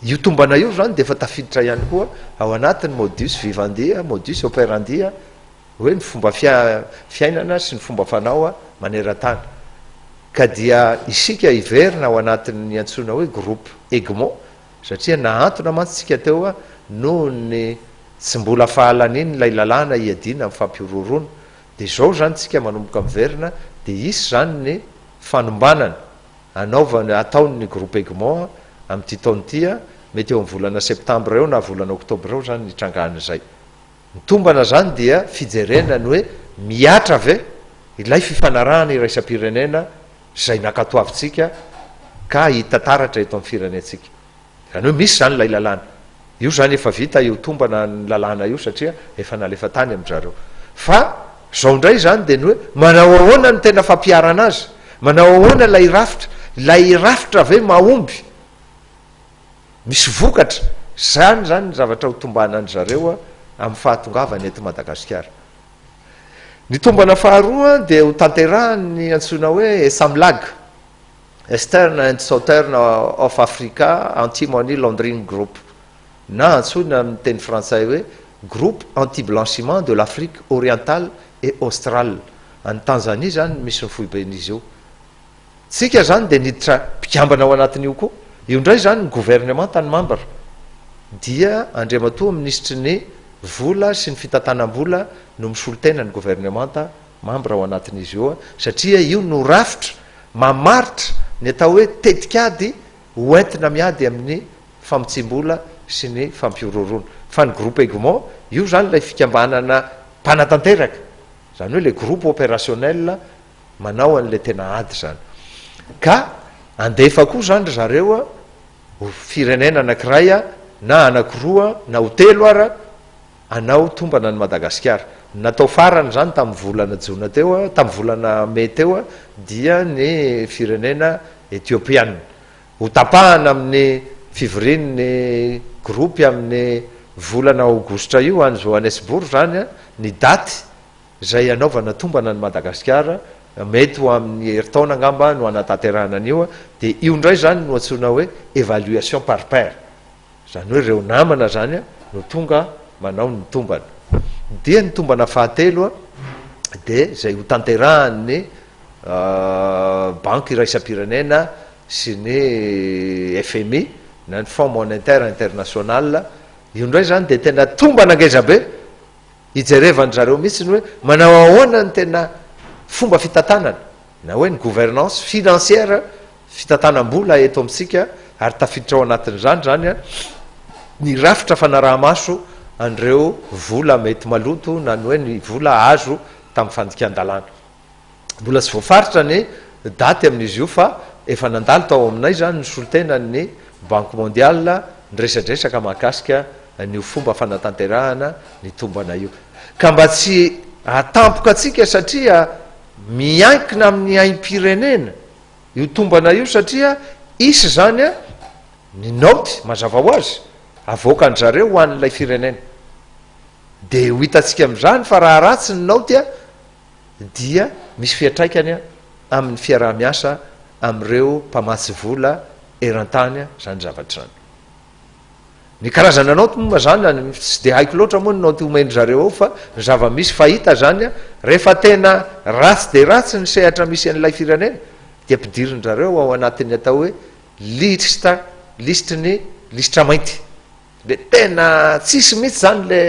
Io tombana io izany dia efa tafiditra ihany koa ao anatin'ny modus vivendi, modus operandi, hoe ny fomba fiainana sy ny fomba fanao maneran-tany. Ka dia isika hiverina ao anatin'ny antsoina hoe groupe Egmont satria nahantona mantsy tsika teo noho ny. Tsy mbola fahalaniny ilay lalàna hiadiana amin'ny fampihorohoroana. Dia izao izany tsika manomboka miverina dia hisy izany ny fanombanana anaovana, ataon'ny Groupe Egmont amin'ity taona ity, mety eo amin'ny volana septambra eo na volana oktobra eo izany ny hitrangan'izay. Ny tombana izany dia fijerena ny hoe mihatra ve ilay fifanarahana iraisam-pirenena izay nankatoavintsika ka hita taratra eto amin'ny firenentsika. Izany hoe misy izany ilay lalàna. Io izany efa vita io tombana ny lalàna io satria efa nalefa tany amin-dry zareo. Fa izao indray izany dia ny hoe manao ahoana ny tena fampiharana azy? Manao ahoana ilay rafitra? Ilay rafitra ve mahomby? Misy vokatra? Izany izany ny zavatra ho tombanan-dry zareo amin'ny fahatongavany eto Madagasikara. Ny tombana faharoa dia ho tanterahan'ny antsoina hoe Esamlag. Eastern and Southern of Africa Anti-Money Laundering Group, na antsoina amin'ny teny frantsay hoe Groupe Anti-Blanchiment de l'Afrique Orientale et Australe. Any Tanzanie izany no misy ny foiben'izy io. Tsika izany dia niditra mpikambana ao anatin'io koa. Io indray izany ny governemanta ny mambra. Dia Andriamatoa Minisitry ny Vola sy ny Fitantanam-bola no misolo tena ny governemanta mambra ao anatin'izy io satria io no rafitra mamaritra ny atao hoe tetikady ho entina miady amin'ny famotsiam-bola sy ny fampihorohoroana. Fa ny groupe Egmont, io izany ilay fikambanana mpanatanteraka, izany hoe ilay groupe opérationnel manao an'ilay tena ady izany. Ka andefa koa izany ry zareo ho firenena anankiray na anankiroa na ho telo ara, Hanao tombana an'i Madagasikara. Ny natao farany izany tamin'ny volana jona teo, tamin'ny volana mey teo dia ny firenena Etiopiana. Ho tapahana amin'ny fivorian'ny gropy amin'ny volana aogositra io any Johannesburg izany ny daty izay hanaovana tombana an'i Madagasikara, mety ho amin'ny herintaona angamba no hanatanterahana an'io, dia io indray izany no antsoina hoe évaluation par pair. Izany hoe ireo namana izany no tonga manao ny tombana. Dia ny tombana fahatelo dia izay ho tanterahan'ny Banky iraisam-pirenena sy ny FMI na ny Fonds Monétaire International. Io indray izany dia tena tombana ngeza be hijerevan-dry zareo mihitsy ny hoe manao ahoana ny tena fomba fitantanana na hoe ny gouvernance financière fitantanam-bola eto amintsika ary tafiditra ao anatin'izany izany ny rafitra fanaraha-maso an'ireo vola mety maloto na ny hoe ny vola azo tamin'ny fandikan-dalàna. Mbola tsy voafaritra ny daty amin'izy io fa efa nandalo tao aminay izany ny solontenan'ny Banque Mondiale niresadresaka mahakasika an'io fomba fanatanterahana ny tombana io. Ka mba tsy hahatampoka antsika satria miankina amin'ny aim-pirenena Io tombana io satria hisy izany an, ny naoty, mazava ho azy, avoakan-dry zareo ho an'ilay firenena. Dia ho hitantsika amin'izany fa raha ratsy ny naoty an, dia misy fiantraikany amin'ny fiaraha-miasa amin'ireo mpamatsy vola eran-tany izany zavatra izany. Ny karazana naoty moa mazàna tsy dia haiko loatra moa ny naoty omen-dry zareo ao fa ny zava-misy fahita zany rehefa tena ratsy dia ratsy ny sehatra misy an'ilay firenena dia ampidirin-dry zareo ao anatin'ny atao hoe lista lisitry ny lisitra mainty le tena tsisy mihitsy zany le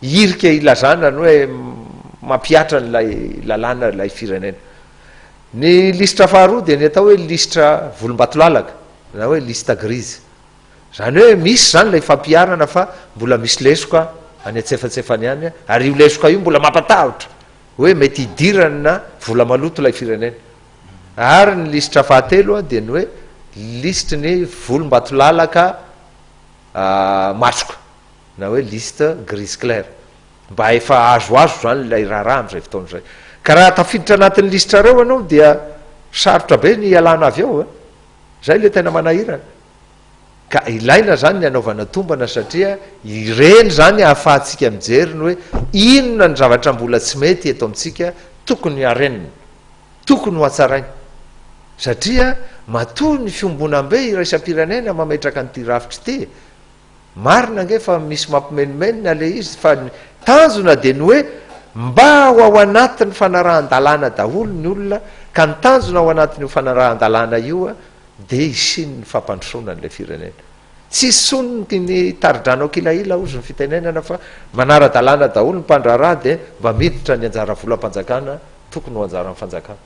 hirika ilazana ny hoe mampihatra an'ilay lalàna ilay firenena. Ny lisitra faharoa dia ny atao hoe lisitra volombatolalaka na hoe liste grise. Izany hoe misy izany ilay fampiharana fa mbola misy lesoka any antsefatsefany any ary io lesoka io mbola mampatahotra hoe mety hidirana vola maloto ilay firenena. Ary ny lisitra fahatelo dia ny hoe lisitry ny volombatolalaka matroka na hoe liste grise claire. Mba efa azoazo izany ilay raharaha amin'izay fotoana izay. Ka raha tafiditra anatin'ny lisitrareo ianao dia sarotra be ny hialana avy ao e. Izay ilay tena manahirana. Ka ilaina izany ny hanaovana tombana satria ireny izany ahafahantsika mijery ny hoe inona ny zavatra mbola tsy mety eto amintsika tokony harenina, tokony ho hatsaraina. Satria matoa ny fiombonambe iraisam-pirenena mametraka an'ity rafitra ity, Marina ange fa misy mampimenomenona le izy fa ny tanjona dia ny hoe mba ho ao anatin'ny fanarahan-dalàna daholo ny olona ka ny tanjona ao anatin'io fanarahan-dalàna io dia hisian'ny fampandrosoana an'ilay firenena. Tsisy intsony ny tari-drano an-kilahila hozy ny fitenenana fa manara-dalàna daholo ny mpandraharaha dia mba miditra ny anjara volam-panjakana tokony ho anjaran'ny fanjakana.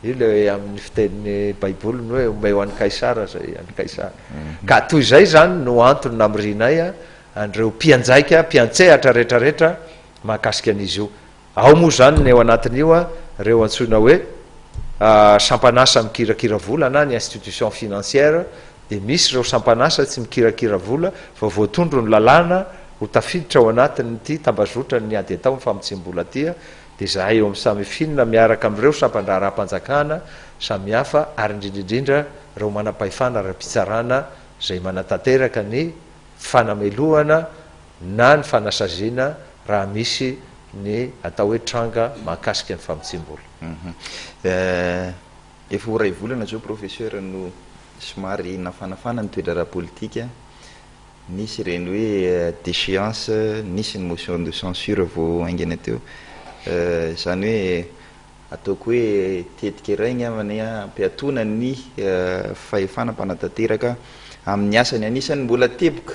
Io ilay amin'ny fitenin'ny baiboly ny hoe omeo an'i Kaisara izay an'i Kaisara. Ka toy izay izany no antony namorianay an'ireo mpianjaika, mpiantsehatra rehetrarehetra mahakasika an'izy io. Ao moa izany ny ao anatin'io ireo antsoina hoe sampan'asa mikirakira vola na ny institution financière dia misy ireo sampan'asa tsy mikirakira vola fa voatondro ny lalàna ho tafiditra ao anatin'ity tambazotran'ny ady atao amin'ny famotsiam-bola ity dia izahay eo amin'ny Samifin miaraka amin'ireo sampan-draharaham-panjakana samihafa ary indrindra indrindra ireo manam-pahefana ara-pitsarana izay manatanteraka ny fanamelohana na ny fanasaziana raha misy ny atao hoe tranga mahakasika ny famotsiam-bola. Efa ho iray volana izao Professeur no somary nafanafana ny toe-draharaha politika, nisy ireny hoe déchéance, nisy ny motion de censure vao haingana teo, izany hoe Ataoko hoe tetika iray angamba ny hampiatoana ny fahefana mpanatanteraka amin'ny asany. Anisan'ny mbola teboka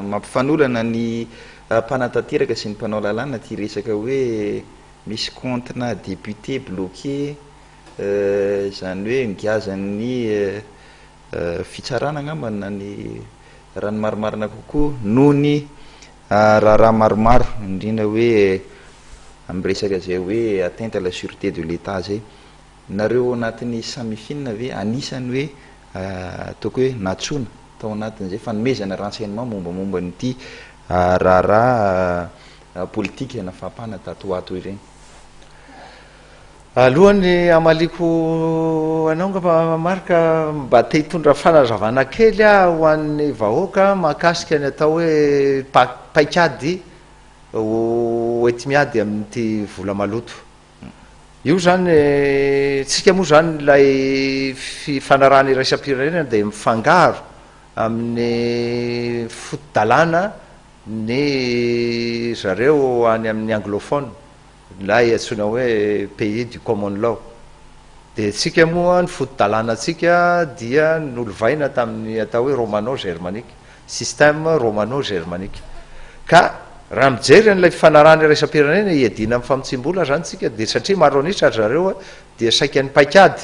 mampifanolana ny mpanatanteraka sy ny mpanao lalàna ity resaka hoe misy compte-na député bloqué, izany hoe ngiazan'ny fitsarana angamba na ny raha ny marimarina kokoa noho ny Raharaha maromaro, indrindra hoe amin'ny resaka izay hoe atteinte à la sûreté de l'Etat izay. Nareo ao anatin'ny Samifin ve anisan'ny hoe ataoko hoe nantsoina tao anatin'izay fanomezana renseignement mombamomba an'ity raharaha politika nafampana tato ho ato ireny? Alohan'ny hamaliako anao angamba Marc, mba te hitondra fanazavana kely aho ho an'ny vahoaka mahakasika ny atao hoe paikady ho enti-miady amin'ity vola maloto. Io izany, tsika moa izany ilay fifanarahana iraisam-pirenena dia mifangaro amin'ny foto-dalàna ny zareo any amin'ny anglophone. Ilay antsoina hoe pays du common law. Dia antsika moa ny foto-dalànantsika dia nolovaina tamin'ny atao hoe romano-germanique, système romano-germanique. Ka raha mijery an'ilay fifanarahana iraisam-pirenena hiadiana amin'ny famotsiam-bola izany isika dia satria maro an'isa ry zareo dia saika ny paikady,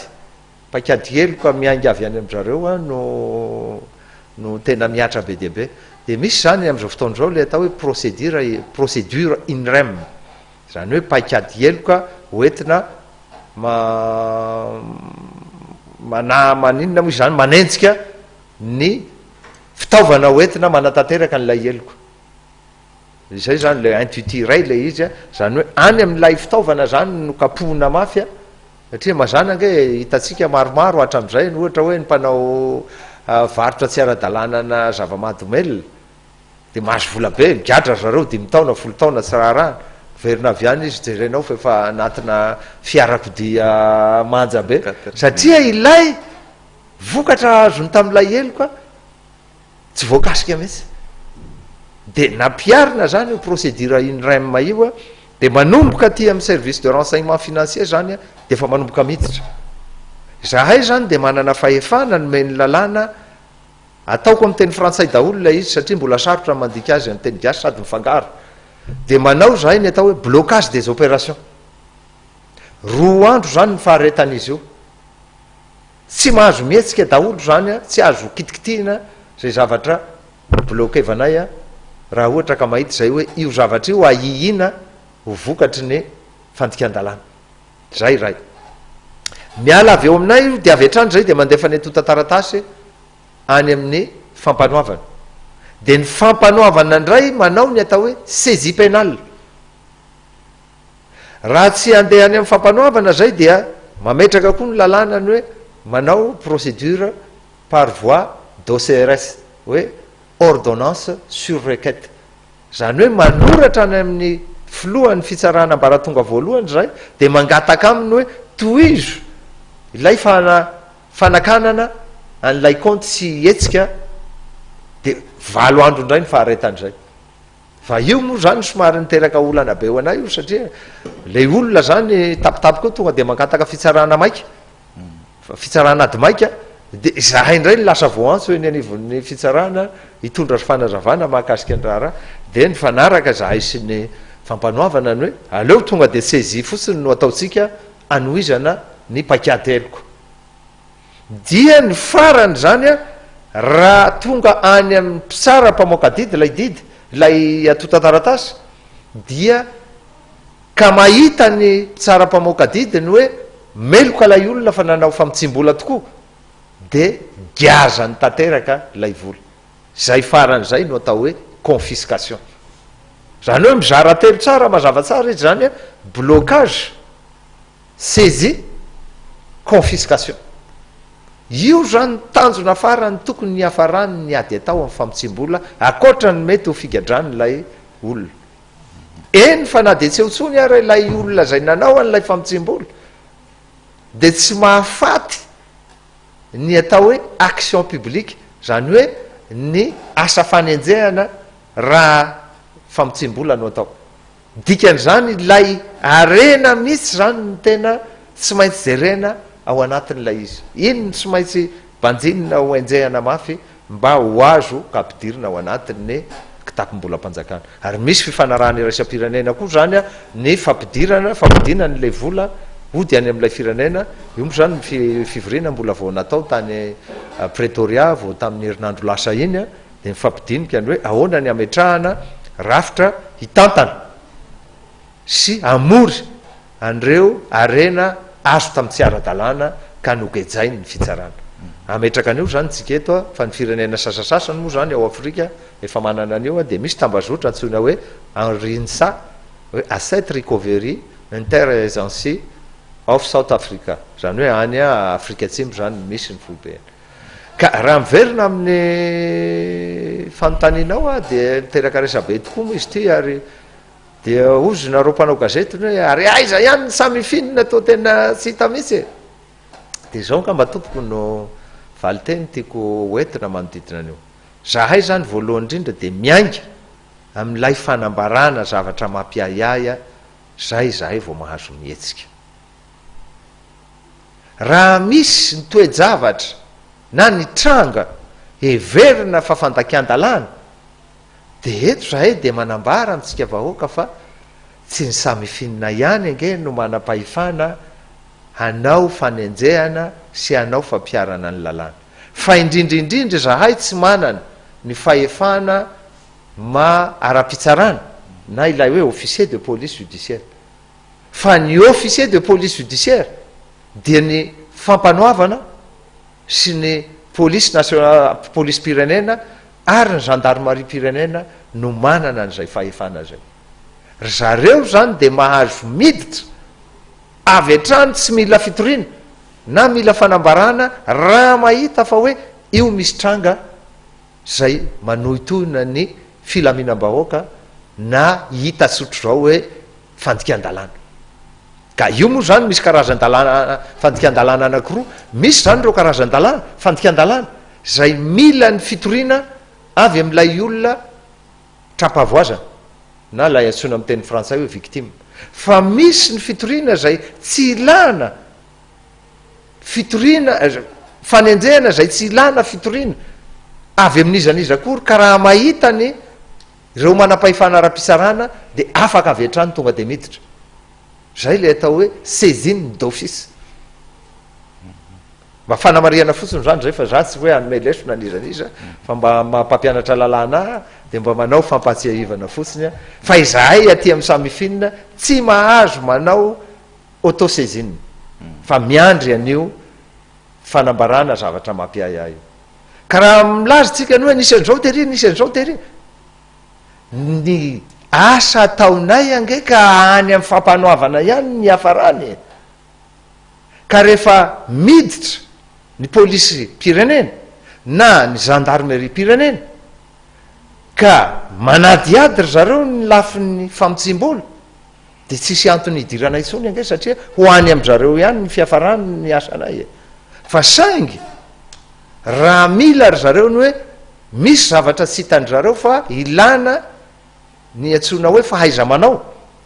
paikady heloka miainga avy any amin-dry zareo no no tena mihatra be dia be. Dia misy izany amin'izao fotoana izao ilay atao hoe procédure, procédure in rem. Izany hoe paikady heloka hoentina ma, mana, maninona moa izany, manenjika ny fitaovana hoentina manatanteraka an'ilay heloka. Izay izany ilay intuitu iray ilay izy, izany hoe any amin'ilay fitaovana izany no kapohina mafy Satria mazàna ange hitantsika maromaro hatramin'izay ny ohatra hoe ny mpanao varotra tsy ara-dalàna ana zava-mahadomelina dia mahazo vola be, migadra ry zareo dimy taona, folo taona tsy raharahana, miverina avy any izy jerenao fa efa anatina fiarakodia manja be satria ilay vokatra azony tamin'ilay heloka Tsy voakasika mihitsy. Dia nampiharina zany io procédure INREM io a, dia manomboka aty amin'ny service de renseignement financier zany a, dia efa manomboka miditra. Izahay zany dia manana fahefana nomen'ny lalàna, ataoko amin'ny teny frantsay daholo ilay izy satria mbola sarotra ny mandika azy amin'ny teny gasy sady mifangaro. Dia manao izahay ny atao hoe blocage des opérations. Roa andro zany ny faharetan'izy io. Tsy mahazo mihetsika daholo zany a, tsy azo kitikitihina zay zavatra bloquevanay a, raha ohatra ka mahita zay hoe io zavatra io ahihiana ho vokatry ny fandikan-dalàna. Zay iray. Miala avy eo aminay io dia avy hatrany zay dia mandefa ny antontan-taratasy any amin'ny fampanoavana. Dia ny fampanoavana indray manao ny atao hoe saisie pénale. Raha tsy handeha any amin'ny fampanoavana zay dia mametraka koa ny lalàna ny hoe manao procédure par voie d'OCRS hoe ordonnance sur requête. Zany hoe manoratra any amin'ny filohan'ny fitsarana ambaratonga voalohany zay dia mangataka aminy hoe tohizo ilay fana fanakanana an'ilay kaonty tsy hihetsika dia valo andro indray ny faharetan'izay. Fa io moa zany somary niteraka olana be ho anay io satria le olona zany tapitapika eo tonga de mangataka fitsarana maika, fitsarana ady maika. Dia izahay indray no lasa voaantso eny anivon'ny fitsarana hitondra fanazavana mahakasika ny raharaha. Dia nifanaraka izahay sy ny fampanoavana ny hoe aleo tonga dia saisie fotsiny no ataontsika hanohizana ny paikady heloka. Dia ny farany izany raha tonga any amin'ny mpitsara mpamoaka didy ilay didy, ilay antontan-taratasy dia ka mahita ny mpitsara mpamoaka didy ny hoe meloka ilay olona fa nanao famotsiam-bola tokoa dia giazany tanteraka ilay vola. Izay farany izay no atao hoe confiscation. Izany hoe mizara telo tsara mazava tsara izy izany, blocage, saisie, confiscation. Io izany ny tanjona farany tokony hiafarany ny ady atao amin'ny famotsiam-bola ankoatra ny mety ho figadran'ilay olona. Eny fa na dia tsy eo intsony ara ilay olona izay nanao an'ilay famotsiam-bola dia tsy mahafaty ny atao hoe action publique, izany hoe ny asa fanenjehana raha famotsiam-bola no atao. Dikan'izany ilay harena mihitsy izany no tena tsy maintsy jerena ao anatin'ilay izy. Iny no tsy maintsy banjinina ho enjehana mafy mba ho azo ka ampidirina ao anatin'ny kitapom-bolam-panjakana. Ary misy fifanarahana iraisam-pirenena koa izany ny fampidirana, fampodiana an'ilay vola hody any amin'ilay firenena. Io moa izany ny fivoriana mbola vao natao tany Pretoria vao tamin'ny herinandro lasa iny dia nifampidinika ny hoe ahoana ny hametrahana rafitra hitantana sy hamory an'ireo harena azo tamin'ny tsy ara-dalàna ka nogejain'ny fitsarana. Hametraka an'io izany tsika eto fa ny firenena sasasasany moa izany ao Afrika efa manana an'io dia misy tambazotra antsoina hoe ARINSA hoe Asset Recovery Inter-Agency of South Africa, izany hoe any Afrika Atsimo izany no misy ny foibeny. Ka raha miverina amin'ny fanontanianao aho dia niteraka resabe tokoa moa izy ity ary Dia hozy nareo mpanao gazety ny hoe ary aiza ihany ny Samifin toa tena tsy hita mihitsy e! Dia izao angamba tompoko no valinteny tiako ho entina manodidina an'io. Zahay izany voalohany indrindra dia miainga amin'ilay fanambarana zavatra mampiahiahy izay izahay vao mahazo mihetsika. Raha misy ny toe-javatra na ny tranga heverina fa fandakian-dalàna Dia eto izahay dia manambara amintsika vahoaka fa tsy ny Samifin ihany ange no manam-pahefana hanao fanenjehana sy hanao fampiharana ny lalàna. Fa indrindra indrindra izahay tsy manana ny fahefana maha ara-pitsarana na ilay hoe officier de police judiciaire. Fa ny officier de police judiciaire dia ny fampanoavana sy ny polisy national, polisim-pirenena ary ny zandarimariam-pirenena no manana an'izay fahefana izay. Ry zareo izany dia mahazo miditra avy hatrany tsy mila fitoriana na mila fanambarana raha mahita fa hoe io misy tranga izay manohitohina ny filaminam-bahoaka na hita tsotr'izao hoe fandikan-dalàna. Ka io moa izany misy karazan-dalàna fandikan-dalàna anankiroa, misy izany ireo karazan-dalàna, fandikan-dalàna, izay mila ny fitoriana avy amin'ilay olona tra-pahavoazana na ilay antsoina amin'ny teny frantsay hoe victime. Fa misy ny fitoriana izay tsy ilana fitoriana, fanenjehana izay tsy ilana fitoriana avy amin'iza n'iza akory ka raha mahita ny Ireo manam-pahefana ara-pitsarana dia afaka avy hatrany tonga dia miditra. Izay ilay atao hoe saisine d'office. Mba fanamarihana fotsiny izany izay fa za tsy hoe hanome lesona an'iza n'iza fa mba maha mpampianatra lalàna ahy dia mba manao fampahatsiahivana fotsiny aho fa izahay aty amin'ny Samifin tsy mahazo manao auto-saisine fa miandry an'io fanambarana zavatra mampiahiahy io. Ka raha milaza tsika ny hoe nisy an'izao tery, nisy an'izao tery, ny asa ataonay ange ka any amin'ny fampanoavana ihany ny hiafarany e. Ka rehefa miditra ny polisim-pirenena na ny zandarmeriam-pirenena ka manadihady ry zareo ny lafiny famotsiam-bola dia tsisy antony hidirana intsony ange satria ho any amin-dry zareo ihany ny fiafarany ny asanay e. Fa saingy raha mila ry zareo ny hoe misy zavatra tsy hitan-dry zareo fa ilana ny antsoina hoe fahaiza-manao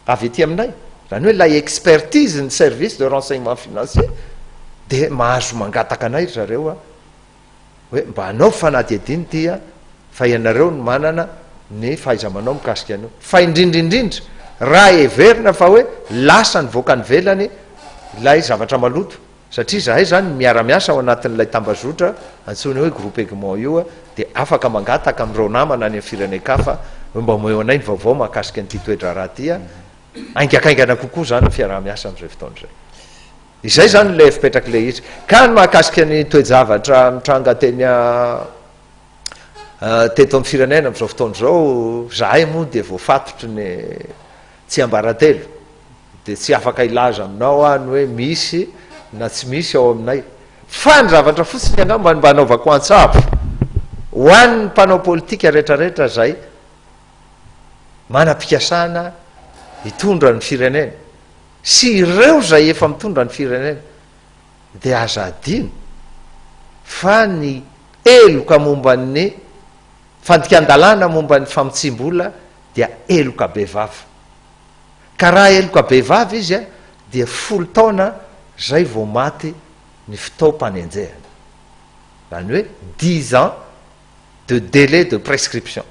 avy aty aminay, izany hoe ilay expertise ny service de renseignement financier dia mahazo mangataka anay ry zareo a. hoe mba anaovy fanadihadiana ity a, fa ianareo no manana ny fahaiza-manao mikasika an'io. Fa indrindra indrindra raha heverina fa hoe lasa nivoaka any ivelany ilay zavatra maloto, satria izahay izany miara-miasa ao anatin'ilay tambazotra antsoina hoe groupe Egmont io dia afaka mangataka amin'ireo namana any amin'ny firenen-kafa hoe mba omeo anay ny vaovao mahakasika an'ity toe-draharaha ity, haingakaingana kokoa izany ny fiaraha-miasa amin'izay fotoana izay. Izay izany ilay fipetrak'ilay izy. Ka ny mahakasika ny toe-javatra mitranga teny teto amin'ny firenena amin'izao fotoana izao, izahay moa dia voafatotry ny tsiambaratelo, dia tsy afaka hilaza aminao aho ny hoe misy na tsy misy ao aminay. Fa ny zavatra fotsiny angamba mba anaovako antsabo ho an'ny mpanao politika rehetrarehetra izay manam-pikasana hitondra ny firenena sy ireo izay efa mitondra ny firenena dia aza adino fa ny heloka momba ny fandikan-dalàna momba ny famotsiam-bola dia heloka bevava. Ka raha heloka bevava izy dia folo taona zay vao maty ny fotoam-panenjehana. Izany hoe dix ans de délai de prescription.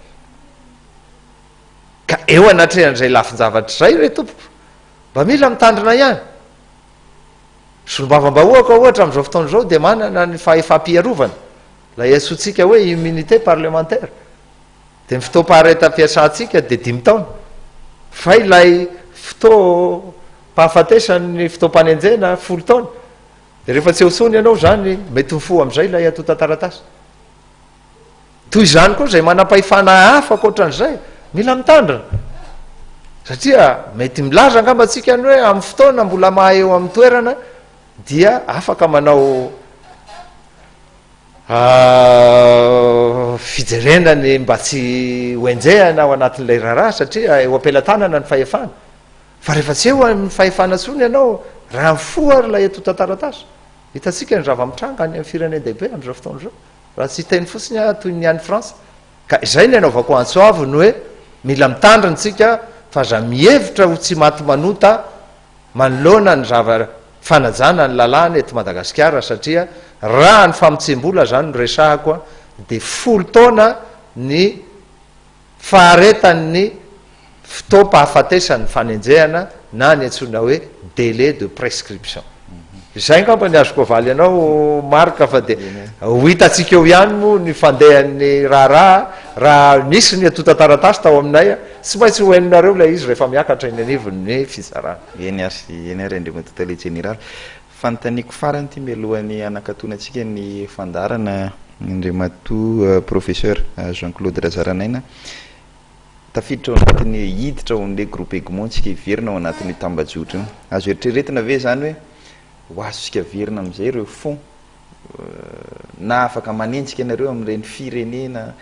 Ka eo anatrehan'izay lafin-javatra izay re tompoko, mba mila mitandrina ihany. Solombavambahoaka ohatra amin'izao fotoana izao dia manana ny fahefam-piarovana, ilay antsointsika hoe immunité parlementaire. Dia ny fotoam-paharetam-piasantsika dia dimy taona. Fa ilay fotoam-pahafatesan'ny fotoam-panenjehana folo taona. Dia rehefa tsy eo intsony ianao izany, mety mifoha amin'izay ilay antontan-taratasy. Toy izany koa izay manam-pahefana hafa ankoatran'izay, mila mitandrina. Satria mety milaza angamba antsika ny hoe amin'ny fotoana mbola maha eo amin'ny toerana dia afaka manao fijerena ny mba tsy ho enjehana ao anatin'ilay raharaha satria eo am-pelatanana ny fahefana. Fa rehefa tsy eo amin'ny fahefana intsony ianao, raha mifoha ary ilay antontan-taratasy. Hitantsika ny zava-mitranga any amin'ny firenen-dehibe amin'izao fotoana izao. Raha tsy hiteny fotsiny aho toy ny any France. Ka izay ny anaovako antso avo ny hoe mila mitandrina isika fa aza mihevitra ho tsy maty manota manoloana ny zava fanajana ny lalàna eto Madagasikara satria raha ny famotsiam-bola izany no resahako dia folo taona ny faharetan'ny fotoam-pahafatesan'ny fanenjehana na ny antsoina hoe délai de prescription. Izay angamba ny azoko avaly anao Marc fa dia ho hitantsika eo ihany moa ny fandehan'ny raharaha raha nisy ny antontan-taratasy tao aminay, tsy maintsy ho henonareo ilay izy rehefa miakatra eny anivon'ny fitsarana. Eny ary, eny ary Andriamatoa Tale Jeneraly. Fanontaniako farany ity mialohan'ny hanakatonantsika ny fandaharana Andriamatoa Professeur Jean Claude Razaranaina. Tafiditra ao anatin'ny hiditra ao amin'ilay groupe Egmont tsika hiverina ao anatin'io tambajotra io. Azo eritreretina ve izany hoe ho azontsika averina amin'izay ireo fonds na afaka manenjika anareo amin'ireny firenena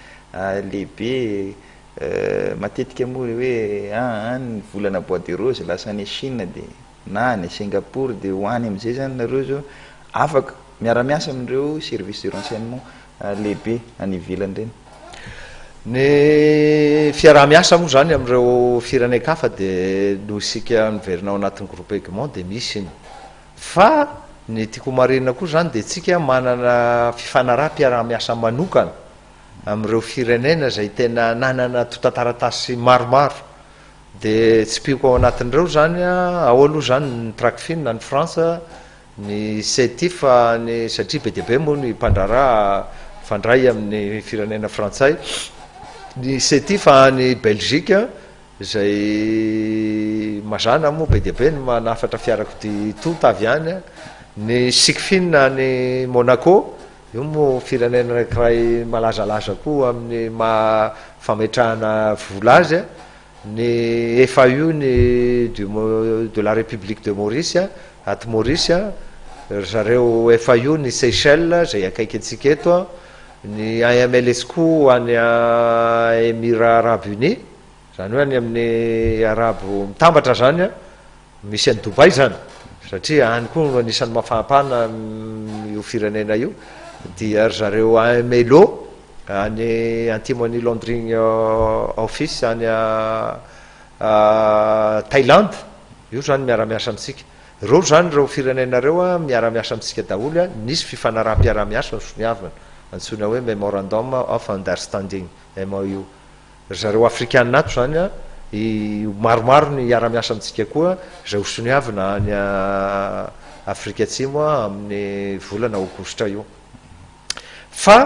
lehibe matetika moa ilay hoe an ny volana bois de rose lasa any Chine dia na any Singapour dia ho any amin'izay izany nareo izao afaka miara-miasa amin'ireo service de renseignement lehibe any ivelany ireny. Ny fiaraha-miasa moa izany amin'ireo firenen-kafa dia noho isika miverina ao anatin'ny groupe Egmont dia misy iny. Fa ny tiako homarihina koa izany dia isika manana fifanaraham-piaraha-miasa manokana amin'ireo firenena izay tena nanana antontan-taratasy maromaro. Dia tsipihiko ao anatin'ireo izany, ao aloha izany ny Tracfin any Frantsa, Ny Setif ny satria be dia be moa ny mpandraharaha mifandray amin'ny firenena frantsay. Ny Setif any Belgique izay mazàna moa be dia be ny manafatra fiarakodia tonta avy any. Ny Sicfin any Monaco, io moa firenena anankiray malazalaza koa amin'ny maha fametrahana vola azy. Ny FAU ny du de la République de Maurice ato Maurice, ry zareo FAU ny Seychelles izay akaiky antsika eto, ny AMLSCO any Emirats Arabes Unis, izany hoe any amin'ny Arabo mitambatra izany, misy an'i Dubaï izany, satria any koa no anisan'ny mafampana io firenena io, dia ry zareo AMLO any Anti Money Laundering Office any Thaïlande, io izany miara-miasa amintsika. Ireo izany ireo firenena ireo miara-miasa amintsika daholo, nisy fifanaraham-piaraha-miasa nosoniavina. antsoina hoe Memorandum of Understanding, MOU. Ry zareo Afrikana ato izany an, maromaro ny hiara-miasa amintsika koa, izay ho soniavina any Afrika Atsimo amin'ny volana aogositra io. Fa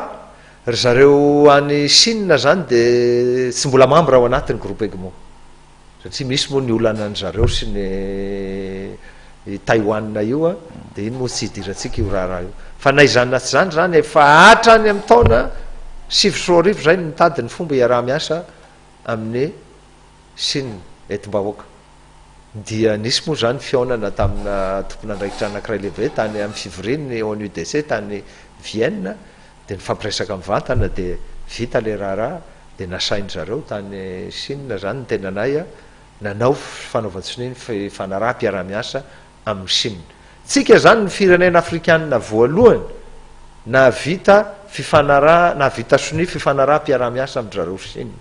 ry zareo any Chine izany dia tsy mbola membre ao anatin'ny groupe Egmont. Satria misy moa ny olana an-dry zareo sy ny Taiwan io an, dia iny moa tsy hidirantsika io raharaha io. Fa na izany na tsy izany izany efa hatrany amin'ny taona 2009 izay no nitady ny fomba hiaraha-miasa amin'i Chine entim-bahoaka. Dia nisy moa izany fihaonana tamina tompon'andraikitra anankiray lehibe tany amin'ny fivorian'ny ONUDC tany Vienne, Dia nifampiresaka mivantana dia vita ilay raharaha dia nasain-dry zareo tany Chine izany ny tenanay nanao fanaovan-tsonia ny fifanaraham-piaraha-miasa amin'i Chine. Tsika izany ny firenena afrikanina voalohany nahavita fifanaraha nahavita sonia fifanaraham-piaraha-miasa amin-dry zareo Chine.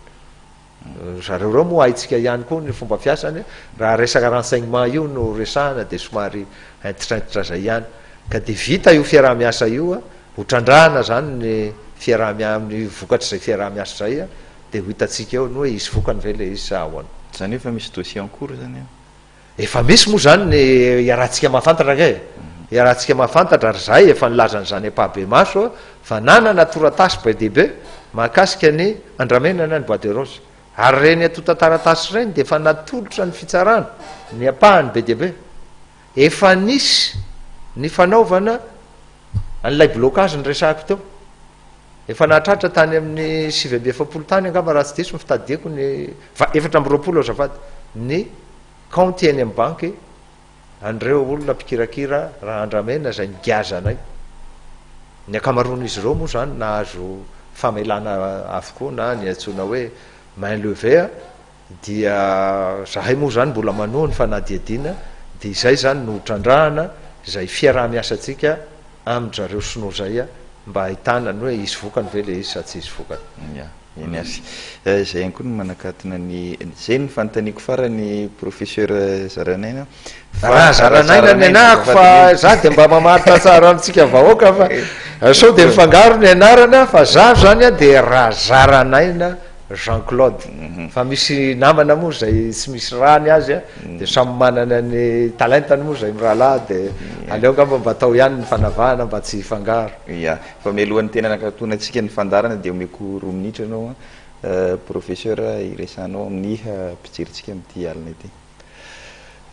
Ry zareo ireo moa haintsika ihany koa ny fomba fiasany, raha resaka renseignement io no resahana dia somary hentitrentitra zay ihany. Ka dia vita io fiaraha-miasa io, ho trandrahana zany ny fiaraha-mia, ny vokatr'izay fiaraha-miasa izay dia ho hitantsika eo ny hoe hisy vokany ve ilay izy sa ahoana. Izany hoe efa misy dossier en cours zany an? Efa misy moa zany ny iarahantsika mahafantatra ange e! Iarahantsika mahafantatra ary zahay efa nilaza an'izany ampahibemaso fa nanana toratasy be dia be mahakasika ny andramena na ny bois de rose. Ary ireny antontan-taratasy ireny dia efa natolotra ny fitsarana ny ampahany be dia be. Efa nisy ny fanaovana an'ilay blocage niresahako teo. Efa nahatratra tany amin'ny 49 tany angamba raha tsy diso ny fitadidiako ny, 24 azafady, ny kaonty eny amin'ny banky an'ireo olona mpikirakira raha andramena izay nigaza anay. Ny ankamaroan'izy ireo moa izany nahazo famelana avokoa na ny antsoina hoe main levée dia zahay moa izany mbola manohy ny fanadihadiana dia izay izany no hotrandrahana izay fiaraha-miasantsika amin-dry zareo sinoa izay mba ahitana ny hoe hisy vokany ve ilay izy sa tsy hisy vokany. Ya, eny ary. Izay ihany koa no manakatona ny, izay no fanontaniako farany Professeur Zaranaina. Raha Zaranaina ny anahako fa za dia mba mamaritra tsara amintsika vahoaka fa sao dia mifangaro ny anarana fa za zany dia Razaranaina Jean Claude fa misy namana moa zay tsy misy ra ny azy a dia samy manana ny talentany moa zay mirahalahy dia aleo angamba mba atao ihany ny fanavahana mba tsy hifangaro. Ya, fa mialohan'ny tena hanakatonantsika ny fandaharana dia omeko roa minitra ianao Professeur hiresahanao amin'ny mpijerintsika amin'ity alina ity.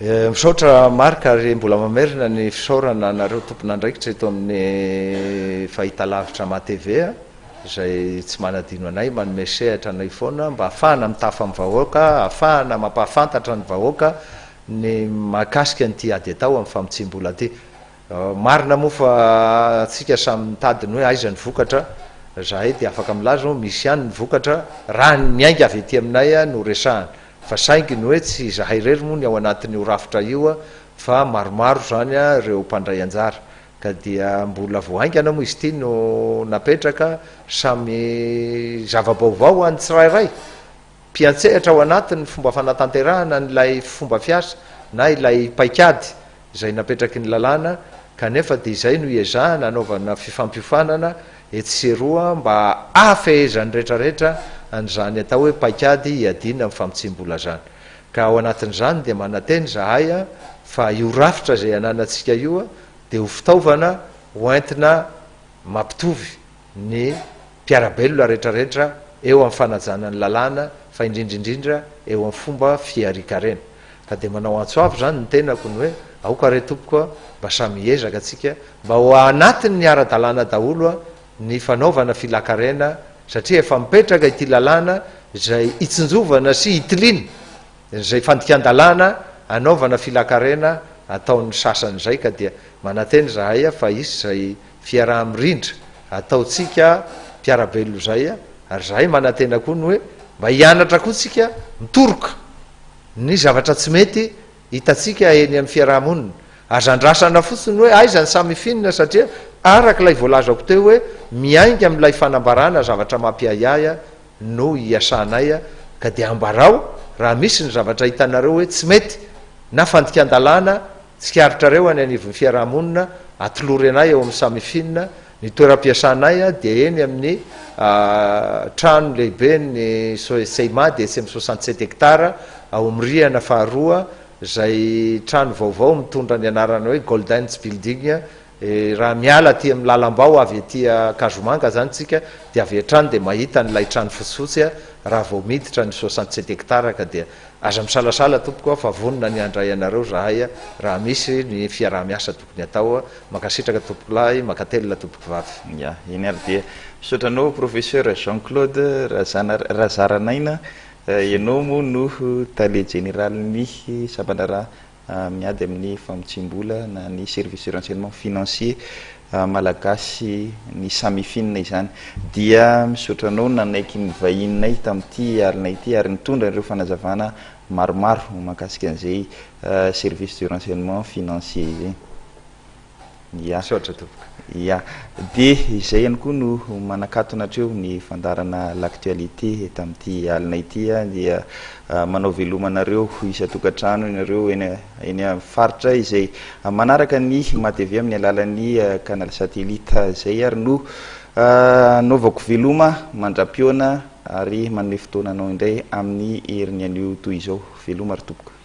Misaotra Marc ary mbola mamerina ny fisaorana anareo tompon'andraikitra eto amin'ny fahitalavitra MATV a. izay tsy manadino anay, manome sehatra anay foana mba hahafahana mitafa amin'ny vahoaka, hahafahana mampahafantatra ny vahoaka ny mahakasika an'ity ady atao amin'ny famotsiam-bola ity. Marina moa fa antsika samy mitady ny hoe aiza ny vokatra, zahay dia afaka milaza hoe misy ihany ny vokatra raha ny miainga avy aty aminay no resahana, fa saingy ny hoe tsy izahay irery moa ny ao anatin'io rafitra io fa maromaro izany ireo mpandray anjara. Ka dia mbola vao haingana moa izy ity no napetraka, samy zava-baovao ho an'ny tsirairay mpiantsehatra ao anatin'ny fomba fanatanterahana an'ilay fomba fiasa na ilay paikady izay napetraky ny lalàna kanefa dia izay no iezahana anaovana fifampiofanana etsy sy eroa mba hahafehezan'ny rehetrarehetra an'izany atao hoe paikady hiadiana amin'ny famotsiam-bola izany. Ka ao anatin'izany dia manantena izahay fa io rafitra izay ananantsika io dia ho fitaovana ho entina mampitovy ny mpiara-belona rehetrarehetra eo amin'ny fanajana ny lalàna fa indrindra indrindra eo amin'ny fomba fiharian-karena. Ka dia manao antso avo izany ny tenako ny hoe aoka re tompoko a, mba samy hiezaka tsika mba ho anatin'ny ara-dalàna daholo ny fanaovana filan-karena satria efa mipetraka ity lalàna izay hitsinjovana sy hitiliana izay fandikan-dalàna anaovana filan-karena ataon'ny sasany izay ka dia manantena izahay fa hisy izay fiaraha-mirindra ataontsika mpiara-belona izay ary izahay manantena koa ny hoe mba hianatra koa tsika mitoroka ny zavatra tsy mety hitantsika eny amin'ny fiaraha-monina. Aza andrasana fotsiny hoe aiza ny samy finina satria araka ilay voalazako teo hoe miainga amin'ilay fanambarana zavatra mampiahiahy no iasanay ka dia ambarao raha misy ny zavatra hitanareo hoe tsy mety na fandikan-dalàna tsikaritrareo any anivon'ny fiaraha-monina atolory anay eo amin'ny samy finina. Ny toeram-piasanay dia eny amin'ny trano lehiben'ny Seimad etsy amin'ny 67 hectares ao amin'ny rihana faharoa izay trano vaovao mitondra ny anarana hoe Goldens Building. Raha miala aty amin'ny lalam-bao avy aty Ankazomanga izany tsika dia avy hatrany dia mahita an'ilay trano fotsifotsy raha vao miditra ny 67 hectares ka dia aza misalasala tompoko fa vonona ny handray anareo zahay raha misy ny fiaraha-miasa tokony atao. Mankasitraka tompokolahy, mankatelina tompokovavy. Ya, eny ary dia misaotra anao Professeur Jean Claude Razaranaina, ianao moa no tale jeneralin'ny sampandraharaha miady amin'ny famotsiam-bola na ny service de renseignement financier malagasy ny Samifin izany. Dia misaotra anao nanaiky ny vahininay tamin'ity alina ity ary nitondra ireo fanazavana maromaro mahakasika an'izay service de renseignement financier izay. Ya. Misaotra tompoko. Ya. Dia izay ihany koa no manakatona hatreo ny fandaharana L'actualité tamin'ity alina ity. Dia manao veloma anareo isan-tokantrano ianareo eny eny amin'ny faritra izay manaraka ny MATV amin'ny alalan'ny canal satellite. Izay ary no anaovako veloma mandra-pihaona ary manome fotoana anao indray amin'ny heriny anio toy izao. Veloma ry tompoko.